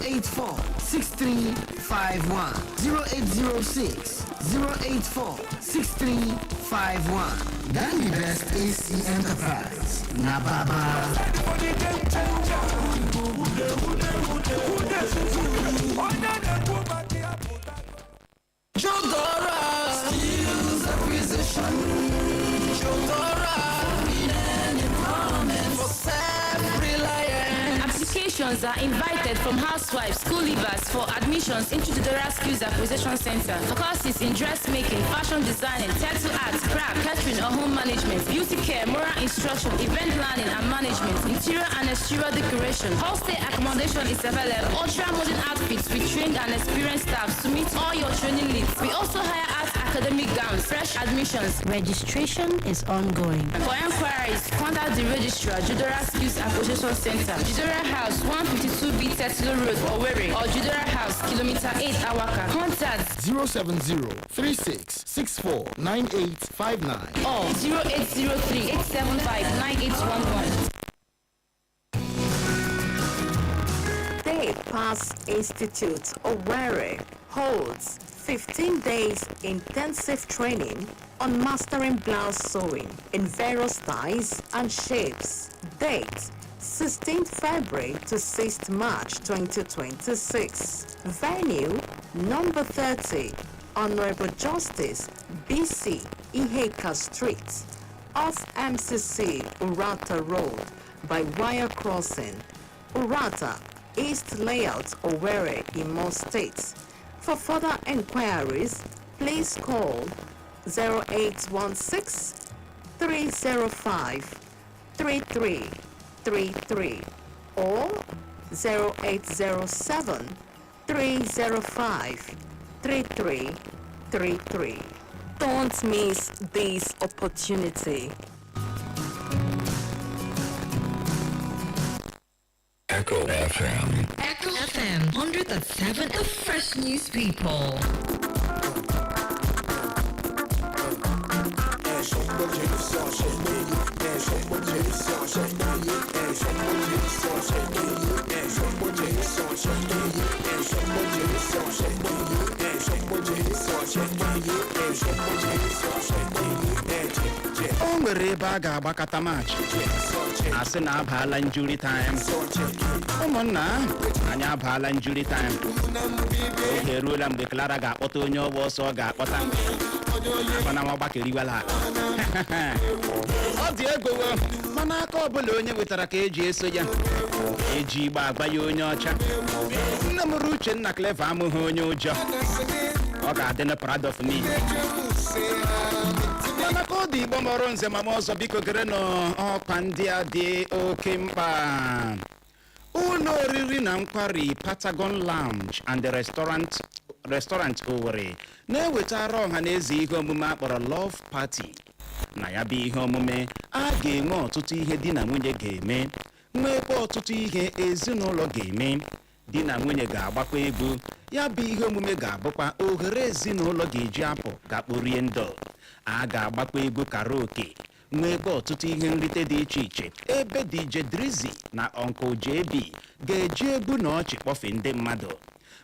084 6351. 0806 084 6351. Dandy Best AC Enterprise. Na Baba.
Jodora Skills acquisition. Jodora for self-reliance.
Applications are invited from housewives, school leavers for admissions into the Dora Skills Acquisition Center for courses in dressmaking, fashion designing, tattoo arts, craft, catering or home management, beauty care, moral instruction, event planning and management, interior and exterior decoration. Hostel accommodation is available. Ultra modern outfits with trained and experienced staff to meet all your training needs. We also hire out academic gowns, fresh admissions.
Registration is ongoing.
For enquiries, contact the registrar, Judora Skills Acquisition Center, Judora House, 152B Tetlow Road, Owerri, or Judora House, Kilometer 8, Awaka. Contact
070 36 64 9859.
or 0803 875 9811.
Day Pass Institute, Owerri, holds 15 days intensive training on mastering blouse sewing in various styles and shapes. Date 16th February to 6th March 2026. Venue number 30, Honorable Justice BC Iheka Street, off MCC Urata Road by Wire Crossing, Urata, East Layout, Owerri, Imo State. For further enquiries, please call 0816 305 3333 or 0807 305 3333. Don't miss this opportunity.
Echo FM.
Echo FM 100.7, the fresh news people.
O nwere ebe a ga-agbakọta match, asị na abaala injury time. Ụmụnna anyị, abaala injury time. Oge eruola mgbe Clara ga-akpọta onye ọgba ọsọ. Ọ ga-akpọta akpana nwa gbakeriwala. Ọ dị ego, mana aka ọbụla onye wetara ka eji eso ya eji igba agba ya. Onye ọcha nne m rụ Uchenna Clever amụghị onye ụjọ. Ọ ga-adị na proud of me. Mana ka ọ dị, Igbo mọrọ nze ma m ọzọ, biko gere n'ọkwa ndị a dị oke mkpa. Ụlọ oriri na nkwari Patagon Lounge and Restaurant Owerri na-ewetara ọha na eze ihe omume akpọrọ Love Party. Na ya bụ ihe omume, a ga-enwe ọtụtụ ihe di na nwunye ga-eme, nwekwa ọtụtụ ihe ezinụlọ ga-eme. Di na nwunye ga-agbakwa egwu. Ya bụ ihe omume ga-abụkwa ohere ezinụlọ ga-eji apụ gakporie ndụ. A ga-agbakwa egwu karaoke, nwekwa ọtụtụ ihe nrite dị iche iche, ebe DJ Drizzy na Uncle JB ga-eji egwu na ọchị kpọfe ndị mmadụ.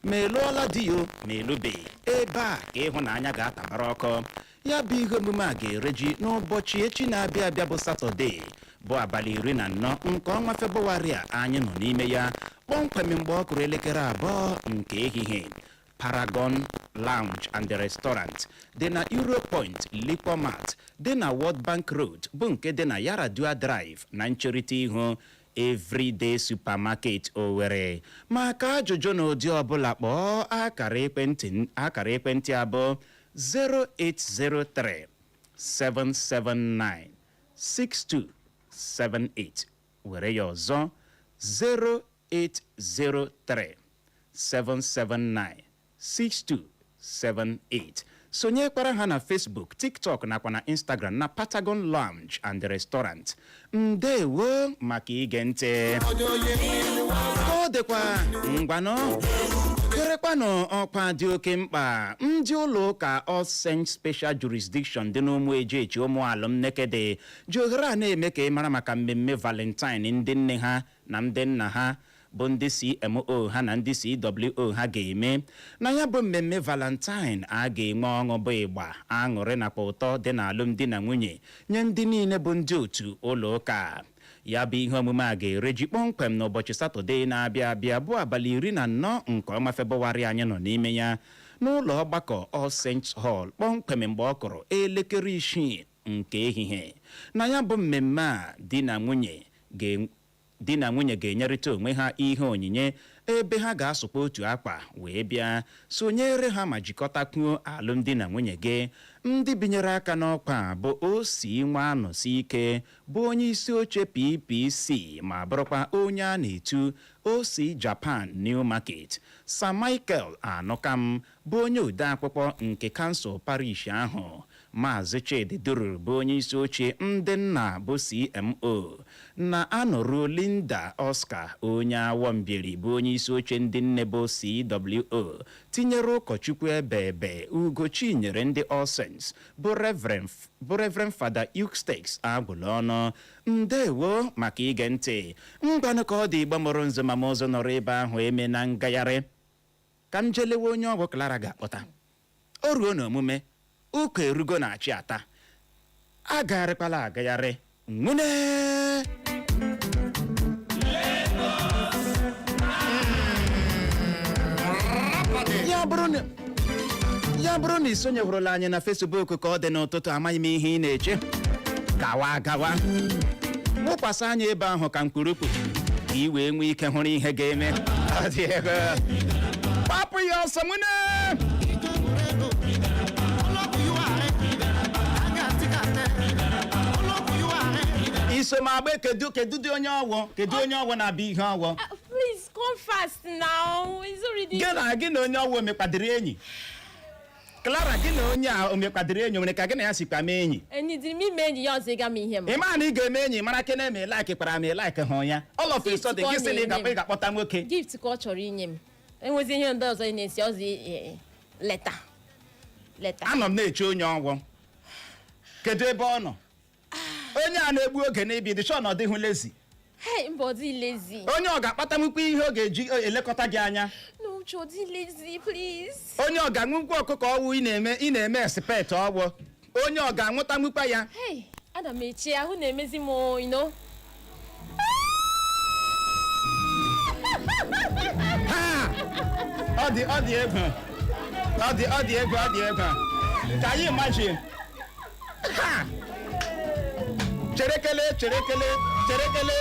Ma ịlụọla di yo, ma ịlụbeghị, ebe a ka ịhụnanya ga-atabara ọkọ. Ya bụ ihe omume a ga-ereji n'ụbọchị echi na-abịa abịa, bụ Satọde, bụ abalị 14 nke ọnwa Febụwarị a anyị nọ n'ime ya, kpọmkwem mgbe ọ kụrụ elekere 2 nke ehihie. Paragon Lounge and Restaurant dị na Euro Point Liquormart dị na World Bank Road, bụ nke dị na Yaradua Drive na ncherịta ihu Everyday Supermarket, Owerri. Maka ajụjụ na ụdị ọbụla, kpọọ akara ekwentị abụọ: 0803 779 6278. Were ya ọzọ: 0803 779 6278. Sonyekwara ha na Facebook, TikTok nakwa na Instagram na Patagon Lounge and Restaurant. Ndewo maka ige ntị. Ka ọ dịkwa, ngwanụ, kerekwanụ ọkwa dị oke mkpa. Ndị ụlọ ụka All Saints Special Jurisdiction dị n'ụmụ ejechi ụmụ alụmnekede ji ohere a na-eme ka ị mara maka mmemme Valentine ndị nne ha na ndị nna ha, bụ ndị CMO ha na ndị CWO ha ga-eme. Na ya bụ mmemme Valentine, a ga-enwe ọṅụ bụ ịgba, aṅụrị nakwa ụtọ dị n'alụmdi na nwunye nye ndị niile bụ ndị otu ụlọ ụka. Ya bụ ihe omume a ga-ereji kpọmkwem n'ụbọchị Satọde na-abịa abịa, bụ abalị 14 nke ọnwa Febụwarị anyị nọ n'ime ya, n'ụlọ ọgbakọ All Saints Hall, kpọmkwem mgbe ọ kụrụ elekere 6 nke ehihie. Na ya bụ mmemme a, di na nwunye ga-enyerịta onwe ha ihe onyinye, ebe ha ga-asụkwa otu akwa wee bịa sonyere ha ma jikọtakwuo alụmdi na nwunye gị. Ndị binyere aka n'ọkwa bụ osi nwa anọsi ike, bụ onye isi oche PPC ma bụrụkwa onye a na-etu osi Japan New Market, Sir Michael Anụkam, bụ onye odeakwụkwọ nke kansụl parish ahụ, Maazị Chidi Duru, bụ onye isi oche ndị nna bụ CMO, na anọruo Linda Oscar onye Awọmbiri, bụ onye isi oche ndị nne bụ CWO, tinyere ụkọchukwu ebe ebe Ugochi nyere ndị All Saints, bụ Reverend Fada Eustace agwụla ọnụ. Ndewo maka ige ntị. Ngwanụ, ka ọ dị. Igbo mụrụ nze ma ọzọ, nọrọ ebe ahụ eme na ngagharị ka m jelewe onye ọgwụ Clara ga-akpọta. O ruo n'omume ụka erugo na-achị ata, agagharịkwala agagharị nwune. Ya bụrụ na ị sonyewurula anyị na Facebook ka ọ dị n'ụtụtụ, amaghị m ihe ị na-eche. Gawa gawa, wụkwasị anya ebe ahụ ka mkpurukpu, ka ị wee nwee ike hụrụ ihe ga-eme. Ọ dị ego. Gbapụ ya ọsọ nwune. Iso m agba? Kedu dị onye ọwụ? Kedu onye ọwụ na-abịa ihe ọwụ?
Please come fast now. It's already.
Gị na onye ọwụ omekpadịrị enyi? Clara, gị na onye a omekpadịrị enyi? O nwere ka gị na ya sikwa mee enyi?
Enyi dịrị m ime enyi ya ọzọ, ịga m ihe m.
Ị maa na ị ga-eme enyi mara kene ma ị like kpara ma ị like hụ ya, all of a sudden gị sị na ị ga- ị ga-akpọta nwoke.
Gift ka ọ chọrọ inye m. Enwezi ihe ndị ọzọ ị na-esi ọzọ, leta leta.
Anọ m na-eche onye ọgwụ. Kedu ebe ọ nọ? Onye a na-egbu oge n'ịbịa dị chọọ na ọ dịghị lazy.
Hey, mba, ọ dị lazy.
Onye ọ ga-akpata nwukwu ihe ọ ga-eji elekọta gị anya?
No. Uche, ọ dị lazy, please.
Onye ọ ga-anwụkwa ọkụkọ ọwụ ị na-eme expect ọwụ onye ọ ga-anwụta nwukwa ya.
Hey, ana m eche ahụ na-emezi m.
Ha! Ọ dị egwu, ọ dị egwu, ọ dị egwu. Ka anyị imagine. Ha! Cherekele, cherekele, cherekele.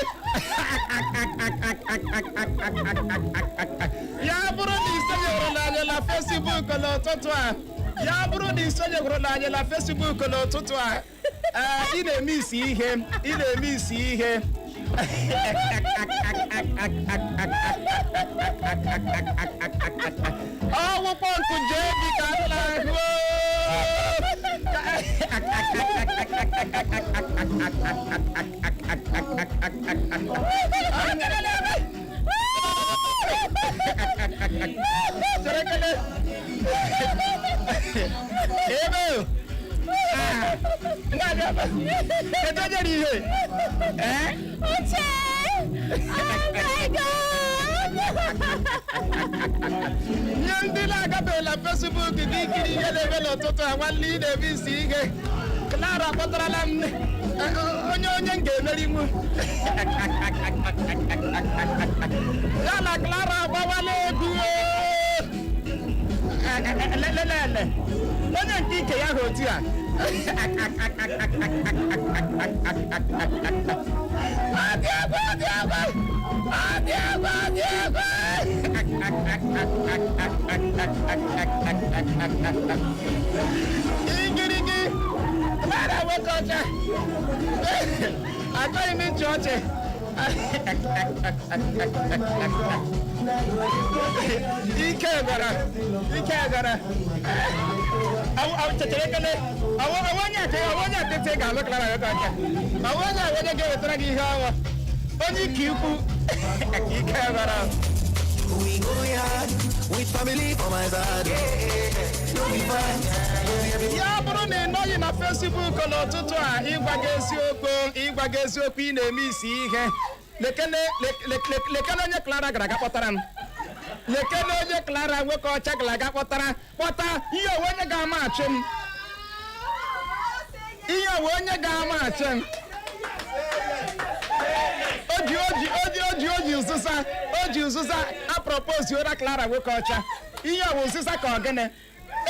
Ya bụrụ na isonyewụrụla anyị na Facebook n'ụtụtụ a, ya bụrụ na isonyewụrụla anyị na Facebook n'ụtụtụ a, ee, ị na-eme isi ihe, ị na-eme isi ihe. Ọwụkwọ nkụ jee bi ka m na-ahụ. Cherekele. Ebe kedu onye ri ihe? Ee?
Uche! Oh my God!
Nye ndị na-agabeghịla Facebook gị ikiri ihe na-eme n'ụtụtụ a, nwanne, ị na-eme isi ihe. Clara kpọtarala m onye m ga-emerinwu ya na Clara agbawala egwu o. Lelelele, onye nke ike ya ha otu a. Ọ dị egwu, ọ dị egwu, ọ dị egwu, ọ dị egwu. Igirigi Clara nwoke ọcha, achọghị m ịchị ọchị. Ike gara, ike gara. Chere ekele. Awụ onye ate, awụ onye atete ga-alụ Clara nwoke ọcha. Awụ onye awụ onye ga-ewetara gị ihe ọnwa onye ike ikwu. Ike gara.
We go yard with family for my side. Yeah, no be fight.
Ya bụrụ na ị nọghị na Facebook n'ụtụtụ a, ịgwa gị eziokwu, ịgwa gị eziokwu, ị na-eme isi ihe. Lekene, lekene onye Clara gara aga kpọtara m. Lekene onye Clara nwoke ọcha gara aga kpọtara kpọta. Ihe onwe onye ga-ama achị m, ihe onwe onye ga-ama achị m. O ji ụzụza, o ji ụzụza a propose ora Clara nwoke ọcha. Ihe ọwụ ụzụza ka ọ gịnị?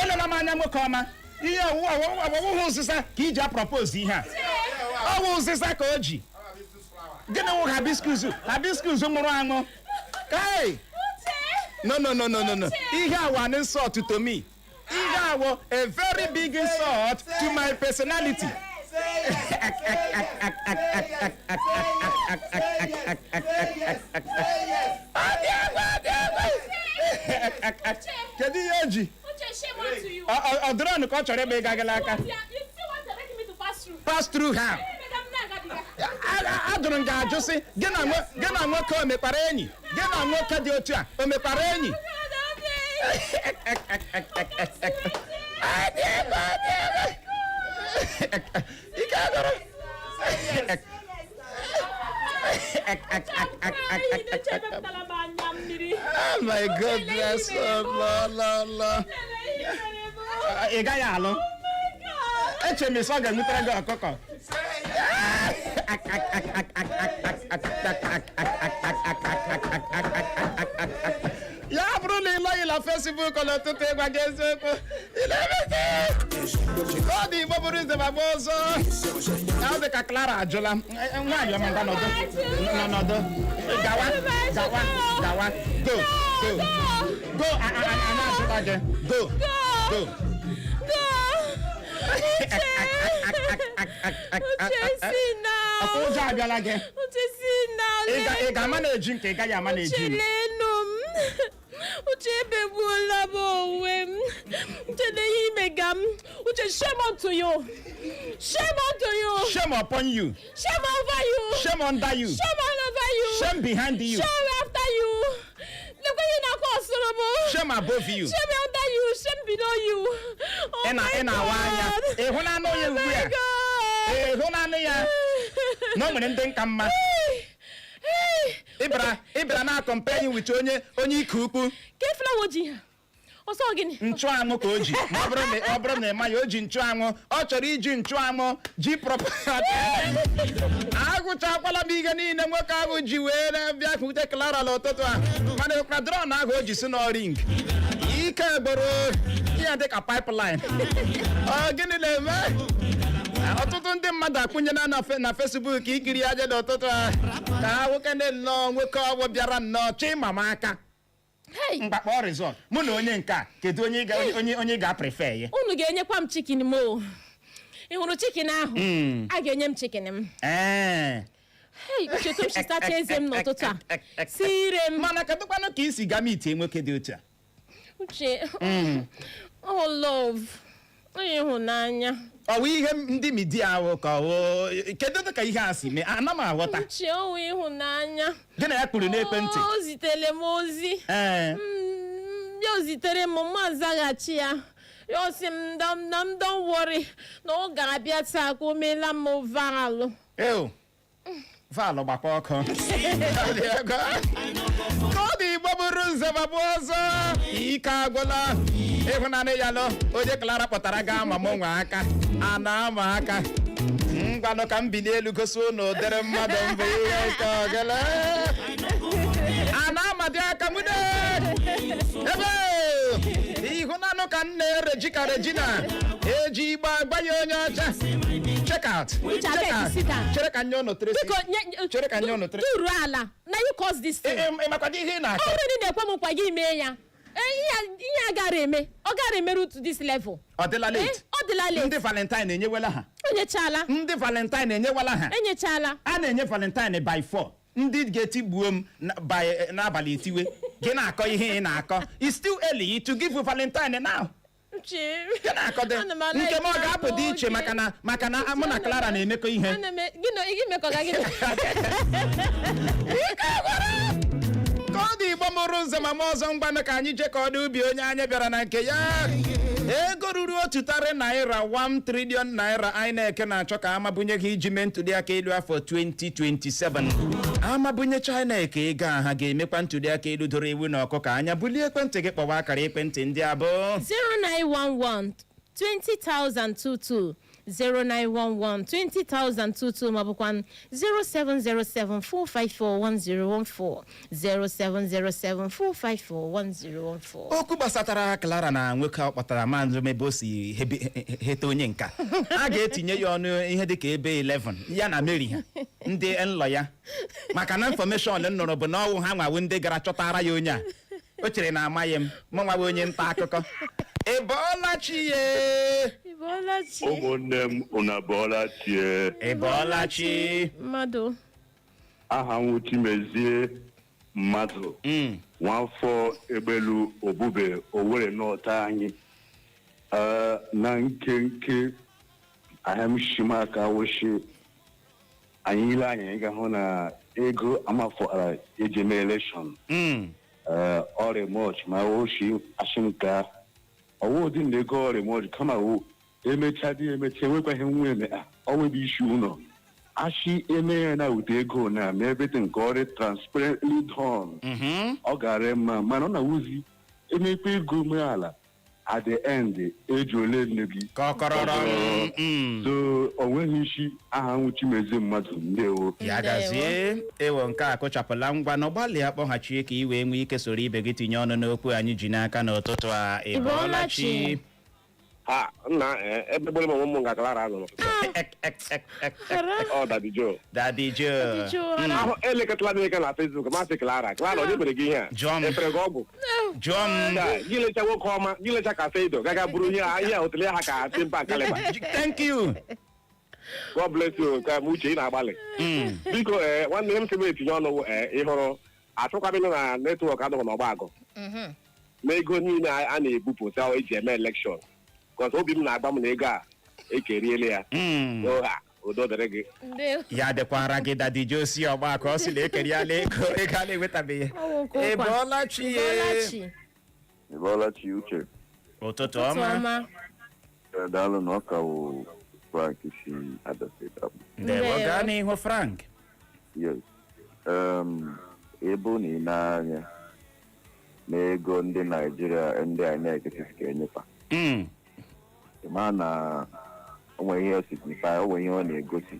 Elela m anya, nwoke ọma. Ihe ọwụwụ ụzụza ka iji a propose ihe a? Ọwụ ụzụza ka o ji gịnị wụ hibiscus, hibiscus nwụrụ anwụ? Kai, no, no, no, no, no, no. Ihe a wụ an insult to me. Ihe a wụ a very big insult to my personality. Ọ dị egwu, ọ dị egwu. Kedu ihe o ji?
Uche, shame unto you.
Ọ dụrọnụ ka ọ chọrọ ịgba ịga gị aka.
You see what you're making me to pass through?
Pass through how? Ajụrụ m gị ajụ sị gị na nwoke o mekwara enyi? Gị na nwoke dị otu a o mekwara enyi? Ọ dị egwu, ọ dị egwu. Ike agụrụ. Oh my goodness, oh, la la la. Ị gaghị alụ. Eche m isi ọ ga-enwetara gị ọkụkọ. Ya bụrụ na ị nọghị na Facebook n'ụtụtụ, ịgwa gị eziokwu, ị na-emezi ọ dị. Igbo bụrụ ize ma gba ọzọ, ọ dị ka Clara ajụla. Nwaanyị ọma, ngwa, nọdụ nọdụ. Gawa, gawa, gawa. Go, go, go. Anyị ajụla gị. Go, go.
Go! Uche, see now.
Ọkwa ụjọ abịala gị?
Uche, see now.
Ị ga-ama na-eji nke ị gaghị ama na-eji
Uche,
m.
leenụ m. Uche, ebegbuola m onwe m. Uche, lee ihe imega m. Uche, shame unto you. Shame unto you.
Shame upon you.
Shame over you.
Shame under you.
Shame all over you.
Shame behind you.
Shame after you. Lekwa ihe na-akọ ọsụrụ m.
Shame above you.
Shame under you. Shame below you. Oh
Ị na
my
ị na-awa anya.
God.
Ị hụnanụ ya ugbu
Oh my
a?
God.
Ị hụnanụ ya na o nwere ndị nka mma?
Hey!
Ịbịara na compare with onye ike ukwu.
Ke flower o ji ha ọsọ gịnị?
Nchụanwụ ka o ji. Ma ọ bụrụ na ị maghị, o ji nchụanwụ. Ọ chọrọ iji nchụanwụ ji propaganda. Agụchakwala m ihe niile nwoke ahụ ji wee bịa kwute Clara n'ụtụtụ a, mana ịkwa drone ahụ o ji si na ring ike gboro ihe dịka pipeline. Ọ gịnị na-eme? Ọtụtụ ndị mmadụ akwụnyela na Facebook ikiri aja n'ụtụtụ a ka ha nwoke ndị nnọọ nwoke ọgbọ bịara nnọọ chi mama aka.
Hey!
Mgbakpọ result mụ na onye nke a, kedu onye ị ga- onye ị ga-prefer ya?
Unu ga-enyekwa m chicken m o. Ị hụrụ chicken ahụ? A ga-enye m chicken m.
Ee.
Hey, uche m si sacha eze m n'ụtụtụ a si ire m.
Mana kedụkwanụ ka isi ga meet nwoke dị otu a?
Uche, oh, love, onye ịhụnanya.
Ọ wụ ihe ndị media ahụ ka ọ wụ kedu dị ka ihe a si mee? Ana m aghọta.
Uche, ọ wụ ịhụnanya.
Gị na ya kwuru n'ekwentị?
O zitere m ozi. Ya o zitere m, ma zaghachi ya. Ya ọ sị m na m don't worry, na ọ ga-abịa taa ka o meela m valụ.
Eo, valụ gbakwa ọkụ. Ọ dị ego. Ka ọ dị, Igbo bụrụ nze ma bụ ọzọ, ike agwụla. Ịhụnanya ya lụ onye Clara kpọtara ga ama m nwe aka a na-ama aka. Ngwanụ, ka m bili elu gosi unu ụdịrị mmadụ mbụ ihe nke ogele a na-amadị aka mụ ebe ịhụnanụ ka m na-ereji ka Regina eji igba agba ya onye ọcha. Check out.
Uche, abeg,
Check out.
sit down.
Chere ka nye unu three.
Biko nye.
Chere ka nye unu three.
Duru ala na you cause this thing.
Ị makwado ihe ị
Ọ
na-akọ?
bụrụ na ị na-ekwe m nkwa gị mee ya. Ihe a gara eme, ọ gara emeru to this level.
Ọ dịla late.
Ọ dịla late.
Ndị Valentine enyewela ha.
Enyechala.
Ndị Valentine enyewela ha.
Enyechala.
A na-enye Valentine by 4. Ndị ga-etigbuo m n'abalị etiwe gị na-akọ ihe ị na-akọ. It's still early to give you Valentine now.
Uche.
Gị na-akọ dị
Ana m ala
nke m ọ ga-apụ dị iche
n'oge.
maka na mụ na Clara na-emekọ ihe.
Ana m gị na gị mekọga gị.
Ka ọ dị, Igbo mụrụ ụzọ ma ma ọzọ, ngwanụ, ka anyị jee ka ọ dị ubi onye anyị bịara na nke ya. Ego ruru 1 tarị naira, 1 trillion naira, INEC na-achọ ka amabunye ha iji mee ntụliaka elu afọ 2027. Amabunyecha INEC ego a, ha ga-emekwa ntụliaka elu doro ewu na ọkụkọ anya. Bulie ekwentị gị kpọwa akara ekwentị ndị abụọ:
0911 20022, 0911 20022, maọbụkwa 0707 454 1014, 0707 454 1014.
Okwu gbasatara Clara na nwoke ọ kpọtara, maazị ebe o si heta onye nka, a ga-etinye ya ọnụ ihe dịka ebe 11 ya na Mary ha ndị nlọ ya, maka na information m nụrụ bụ na ọwụ ha nwawo ndị gara chọtara ya onye a. O chere na amaghị m, mụ nwawo onye nta akụkọ. Ị bọọla chi ye?
Ịbọọla chi.
Ụmụnne m, unu abọọla chie?
Ị bọọla chi.
Mmadụ.
Aha m Chimezie Mmadụ, nwafọ Egbelu Obube, Owerri North anyị. Ee, na nkenke ahịa m shimaka wụshi anyị ile anya, anyị ga-ahụ na ego amafọara eji eme election ọrịa much ma woshi ashimka ọwụ dị na ego ọrịa much, kama wo emecha dị emecha enwekwaghị nwa eme ọnwa bụ isi ụlọ ashi eme ya na ụdị ego na ma everything ka ọrị transparently done, ọ gara mma. Mana ọ na-awụzi emekwa ego mee ala, at the end eji ole nne gị.
Kọkọrọrọ.
So o nweghị isi. Aha nwụ Chimezie Mmadụ, ndewo.
Ya gazie. Ewo, nke a kụchapụla. Ngwa na gbalịa kpọghachie ka ị wee nwee ike soro ibe gị tinye ọnụ n'okwu anyị ji n'aka n'ụtụtụ a. Ị bọọla chi?
Ha nna, ebe gbere m onwe m nga Clara nọ. Ọ Daddy Joe.
Daddy Joe.
Ahụ elekọtala m ike na Facebook, masị Clara, Clara, onye mere gị ihe a?
Jụọ m.
Efere gị ọgwụ?
Jụọ m.
Ya, gị lecha nwoke ọma, gị lecha ka Seido gaga bụrụ ihe a, ihe a otele ha ka Timpa Kaliba.
Thank you.
God bless you. Ka m uche ị na-agbalị. Biko, ee, nwanne m sị m etinye ọnụ. Ee, ị hụrụ achọkwa m ịnụ na network anọghị n'ọgba agụ na ego niile a na-ebupụ sị eji eme election, because obi m na-agba m na ego a ekeriela ya. Oha, udo dịrị gị.
Ya dịkwara gị, Daddy Joe si ọgba ka ọ sị na ekeriala ego, ego a na-enwetabeghị. Ị bọọla chi ye?
Ịbọọla chi, Uche.
Ụtụtụ ọma.
Daalụ. Na ọka wụ Frank si Abia Steeti abụ.
Ndewo, gaa n'ihu, Frank.
Yes. Ebe na ị na-anya na ego ndị Naijiria ndị INEC sị ka enyefa. Ị ma na o nwere ihe ọ signify, o nwere ihe ọ na-egosi.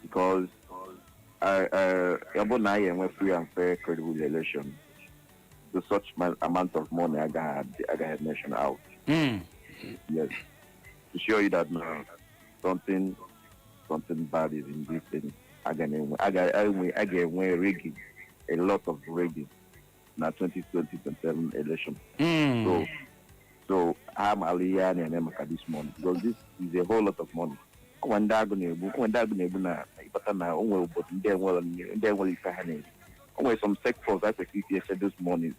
Because ya bụ na anyị enwe free and fair, credible election, so such amount of money agaghị mention out. Yes. To show you that now something bad is in this thing. A ga-enwe rigging, a lot of rigging na 2027 election. So ha maara ihe a na-eme maka this money, because this is a whole lot of money. Onwe ndị agụ na-egbu, onwe ndị agụ na-egbu na ịkpata na o nwere obodo ndị enwere ife ha na-eri. O nwere some sectors a kwesịrị itinye those monies.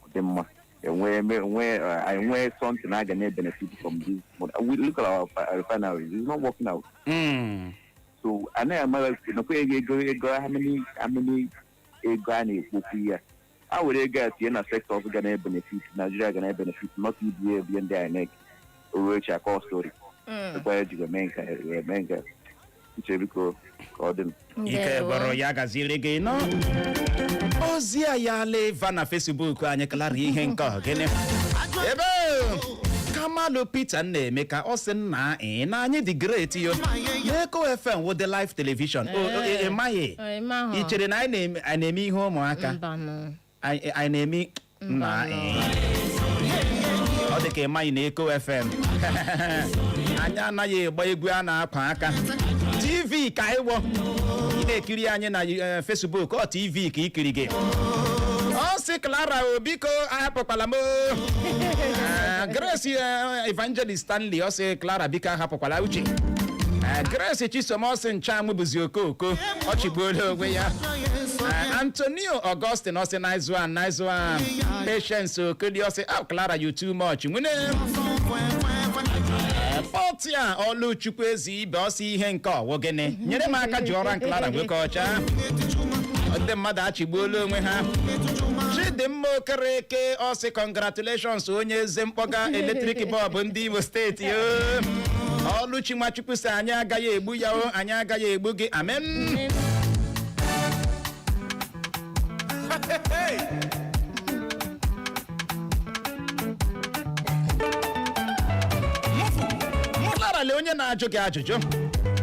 Ọ dị mma enwe something a ga na-benefit from this money. We look at our refineries, it's not working out. So anaghị amara nakwa ego how many ego a na-ekpokwu ya a were ego a tinye na sectors ga na-ebenefit Nigeria, ga na-ebenefit, not ibie ebie ndị INEC oruo echi akọ story ekwa eji eme nke eme nke. Uche, biko, ka ọ dị m.
Ike gwọrọ ya, gaziri gị nọ ozi a ya leva na Facebook anyị. Clara, ihe nke ọ gịnị ebe Kamalu Peter na-eme ka ọ sị nna ị na anyị dị great yo n'Eko FM wụ the live television. O ị maghị?
Ị mahụ.
Ị chere na anyị na-eme ihe ụmụaka?
Mbanụ.
Anyị na-eme nna ị. Ọ dị ka ị maghị na Eko FM anyị anaghị egba egwu a na-akwa aka. TV ka anyị wọ. Ị na-ekiri anyị na Facebook, ọ TV ka ikiri gị. Ọ sị Clara o, biko ahapụkwala m o. Grace Evangelist Stanley, ọ sị Clara, biko ahapụkwala Uche. Grace Chisom, ọ sị nchanwụ bụzi okooko, ọ chịgbuola onwe ya. Antonio Augustine, ọ sị nice one, nice one. Patience Okoli, ọ sị, oh Clara, you too much nwune. Pọtia Ọlụchukwu eze ibe, ọ sị ihe nke ọwụ gịnị, nyere m aka jụọra Clara nwoke ọcha. Ndị mmadụ achịgbuola onwe ha. Chidimma Okereke, ọ sị congratulations onye eze mkpọga electric bulb ndị Imo Steeti o. Ọlụchi Nwachukwu sị anyị agaghị egbu ya o, anyị agaghị egbu gị, amen. Clara, lee onye na-ajụ gị ajụjụ.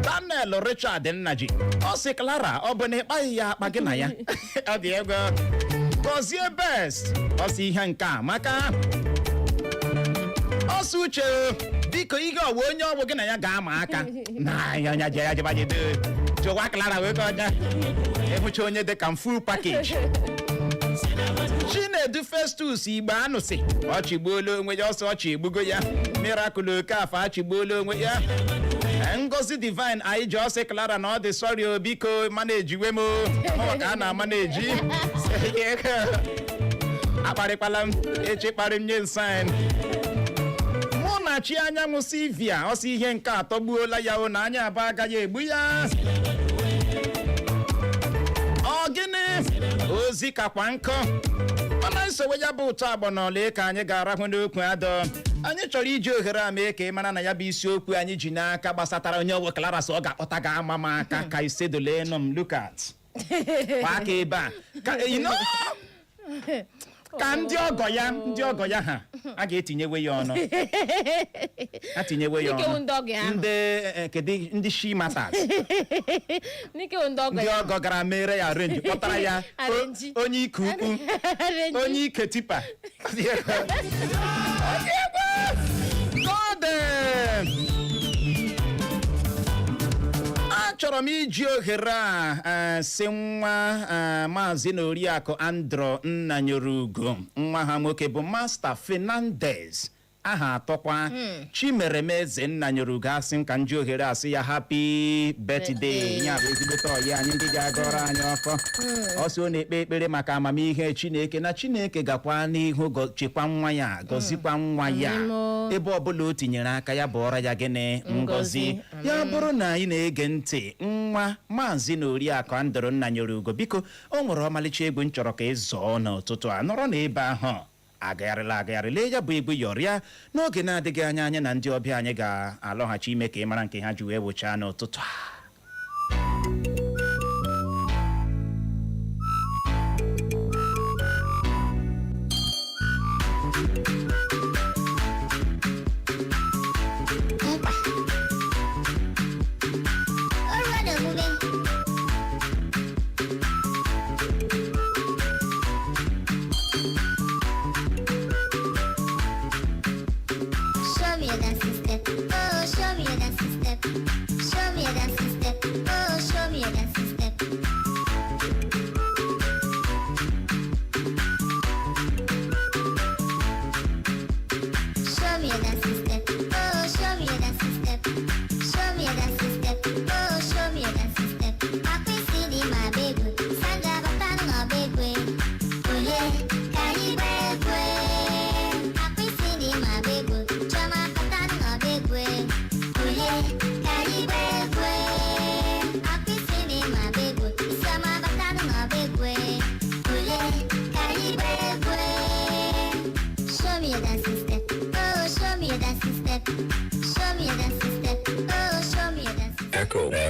Daniel Richard Nnaji, ọ sị Clara, ọ bụ na ịkpaghị ya akpa gị na ya? Ọ dị ego. Gọzie Best, ọ sị ihe nke a maka ọ sị Uche biko, ihe ọwa onye ọgwụ gị na ya ga-ama aka na ya ya je ya jeba jede jụwa Clara wee ka ọja ịhụcha onye dị ka m full package. Chinedu Festus Igbe anụsị ọ chịgbuola onwe ya, ọsọ ọchị egbugo ya. Miracle Okafọ achịgbuola onwe ya. Ngozi Divine anyị ji ọsị Clara na ọ dị sorry o, biko mana ejiwe m o. Mụnwa ka a na-ama na-eji akparịkwala m echi kparị m nye nsign. Mụ na chi anyanwụ Silvia, ọsị ihe nke atọgbuola ya o, na anya abụọ agaghị egbu ya. Ọ gịnị ozi kakwa nkụ, mana nsogbu ya bụ ụtọ agbọ na ole ka anyị ga-arahụ n'okwu adọ. Anyị chọrọ iji ohere a mee ka ị mara na ya bụ isiokwu anyị ji n'aka gbasatara onye ọwụ Clara sị ọ ga-akpọta ga-ama m aka ka isedolenu m. Look at kwa aka ebe a ka you know, ka ndị ọgọ ya, ndị ọgọ ya ha a ga-etinyewe ya ọnụ, ha tinyewe ya
Ndị
ọnụ.
ndị ọgọ ya ahụ.
Ndị kedu ndị she matters.
N'ike ndị ọgọ
ndị
ya.
Ọgọ gara mere ya arrange, kpọtara ya
Arrange.
onye ike ukwu.
Arrange.
Onye ike tipa. God, achọrọ m iji ohere a sị nwa maazị na oriakụ Andro Nnanyere nwa ha nwoke bụ Master Fernandez, aha atọkwa Chimeremeze Nnanyere, asị m ka m ji ohere asị ya happy birthday. Ya bụ ezigbote ọyị anyị ndị ga-agọrọ anyị ọfọ. Ọ sị ọ na-ekpe ekpere maka amamihe Chineke na Chineke gakwa n'ihu chekwa nwa ya, gọzikwa nwa ya.
Amen.
Ebe ọbụla o tinyere aka ya bụọrọ ya gịnị? Ngọzi. Ya bụrụ na anyị na-ege ntị, nwa maazị na oriakụ Andro Nnanyere Ugo, biko, o nwere ọmalịcha egwu m chọrọ ka ị zọọ n'ụtụtụ a. Nọrọ n'ebe ahụ agagharịla agagharị, lee ya bụ egwu yọrịa. N'oge na-adịghị anya, anya na ndị ọbịa anyị ga-alọghachi ime ka ị mara nke ha ji wee wụchaa n'ụtụtụ a.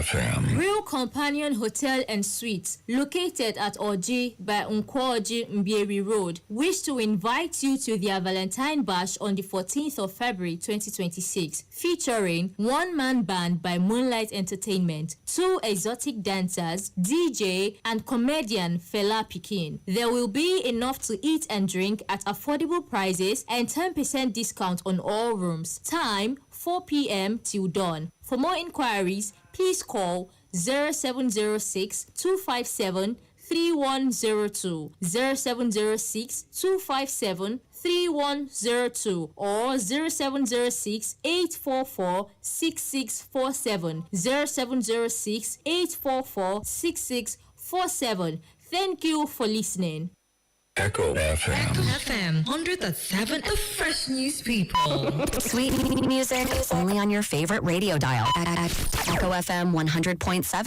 FM.
Real Companion Hotel and Suites, located at Oji by Nkwoji Mbieri Road, wish to invite you to their Valentine Bash on the 14th of February 2026, featuring one man band by Moonlight Entertainment, two exotic dancers, DJ, and comedian Fela Pikin. There will be enough to eat and drink at affordable prices and 10% discount on all rooms. Time 4 p.m. till dawn. For more inquiries, please call 0706 257 3102, 0706 257 3102 or 0706 844 6647, 0706 844 6647. Thank you for listening.
Echo FM.
Echo FM 100.7, the fresh news people.
Sweet music only on your favorite radio dial. Echo FM 100.7.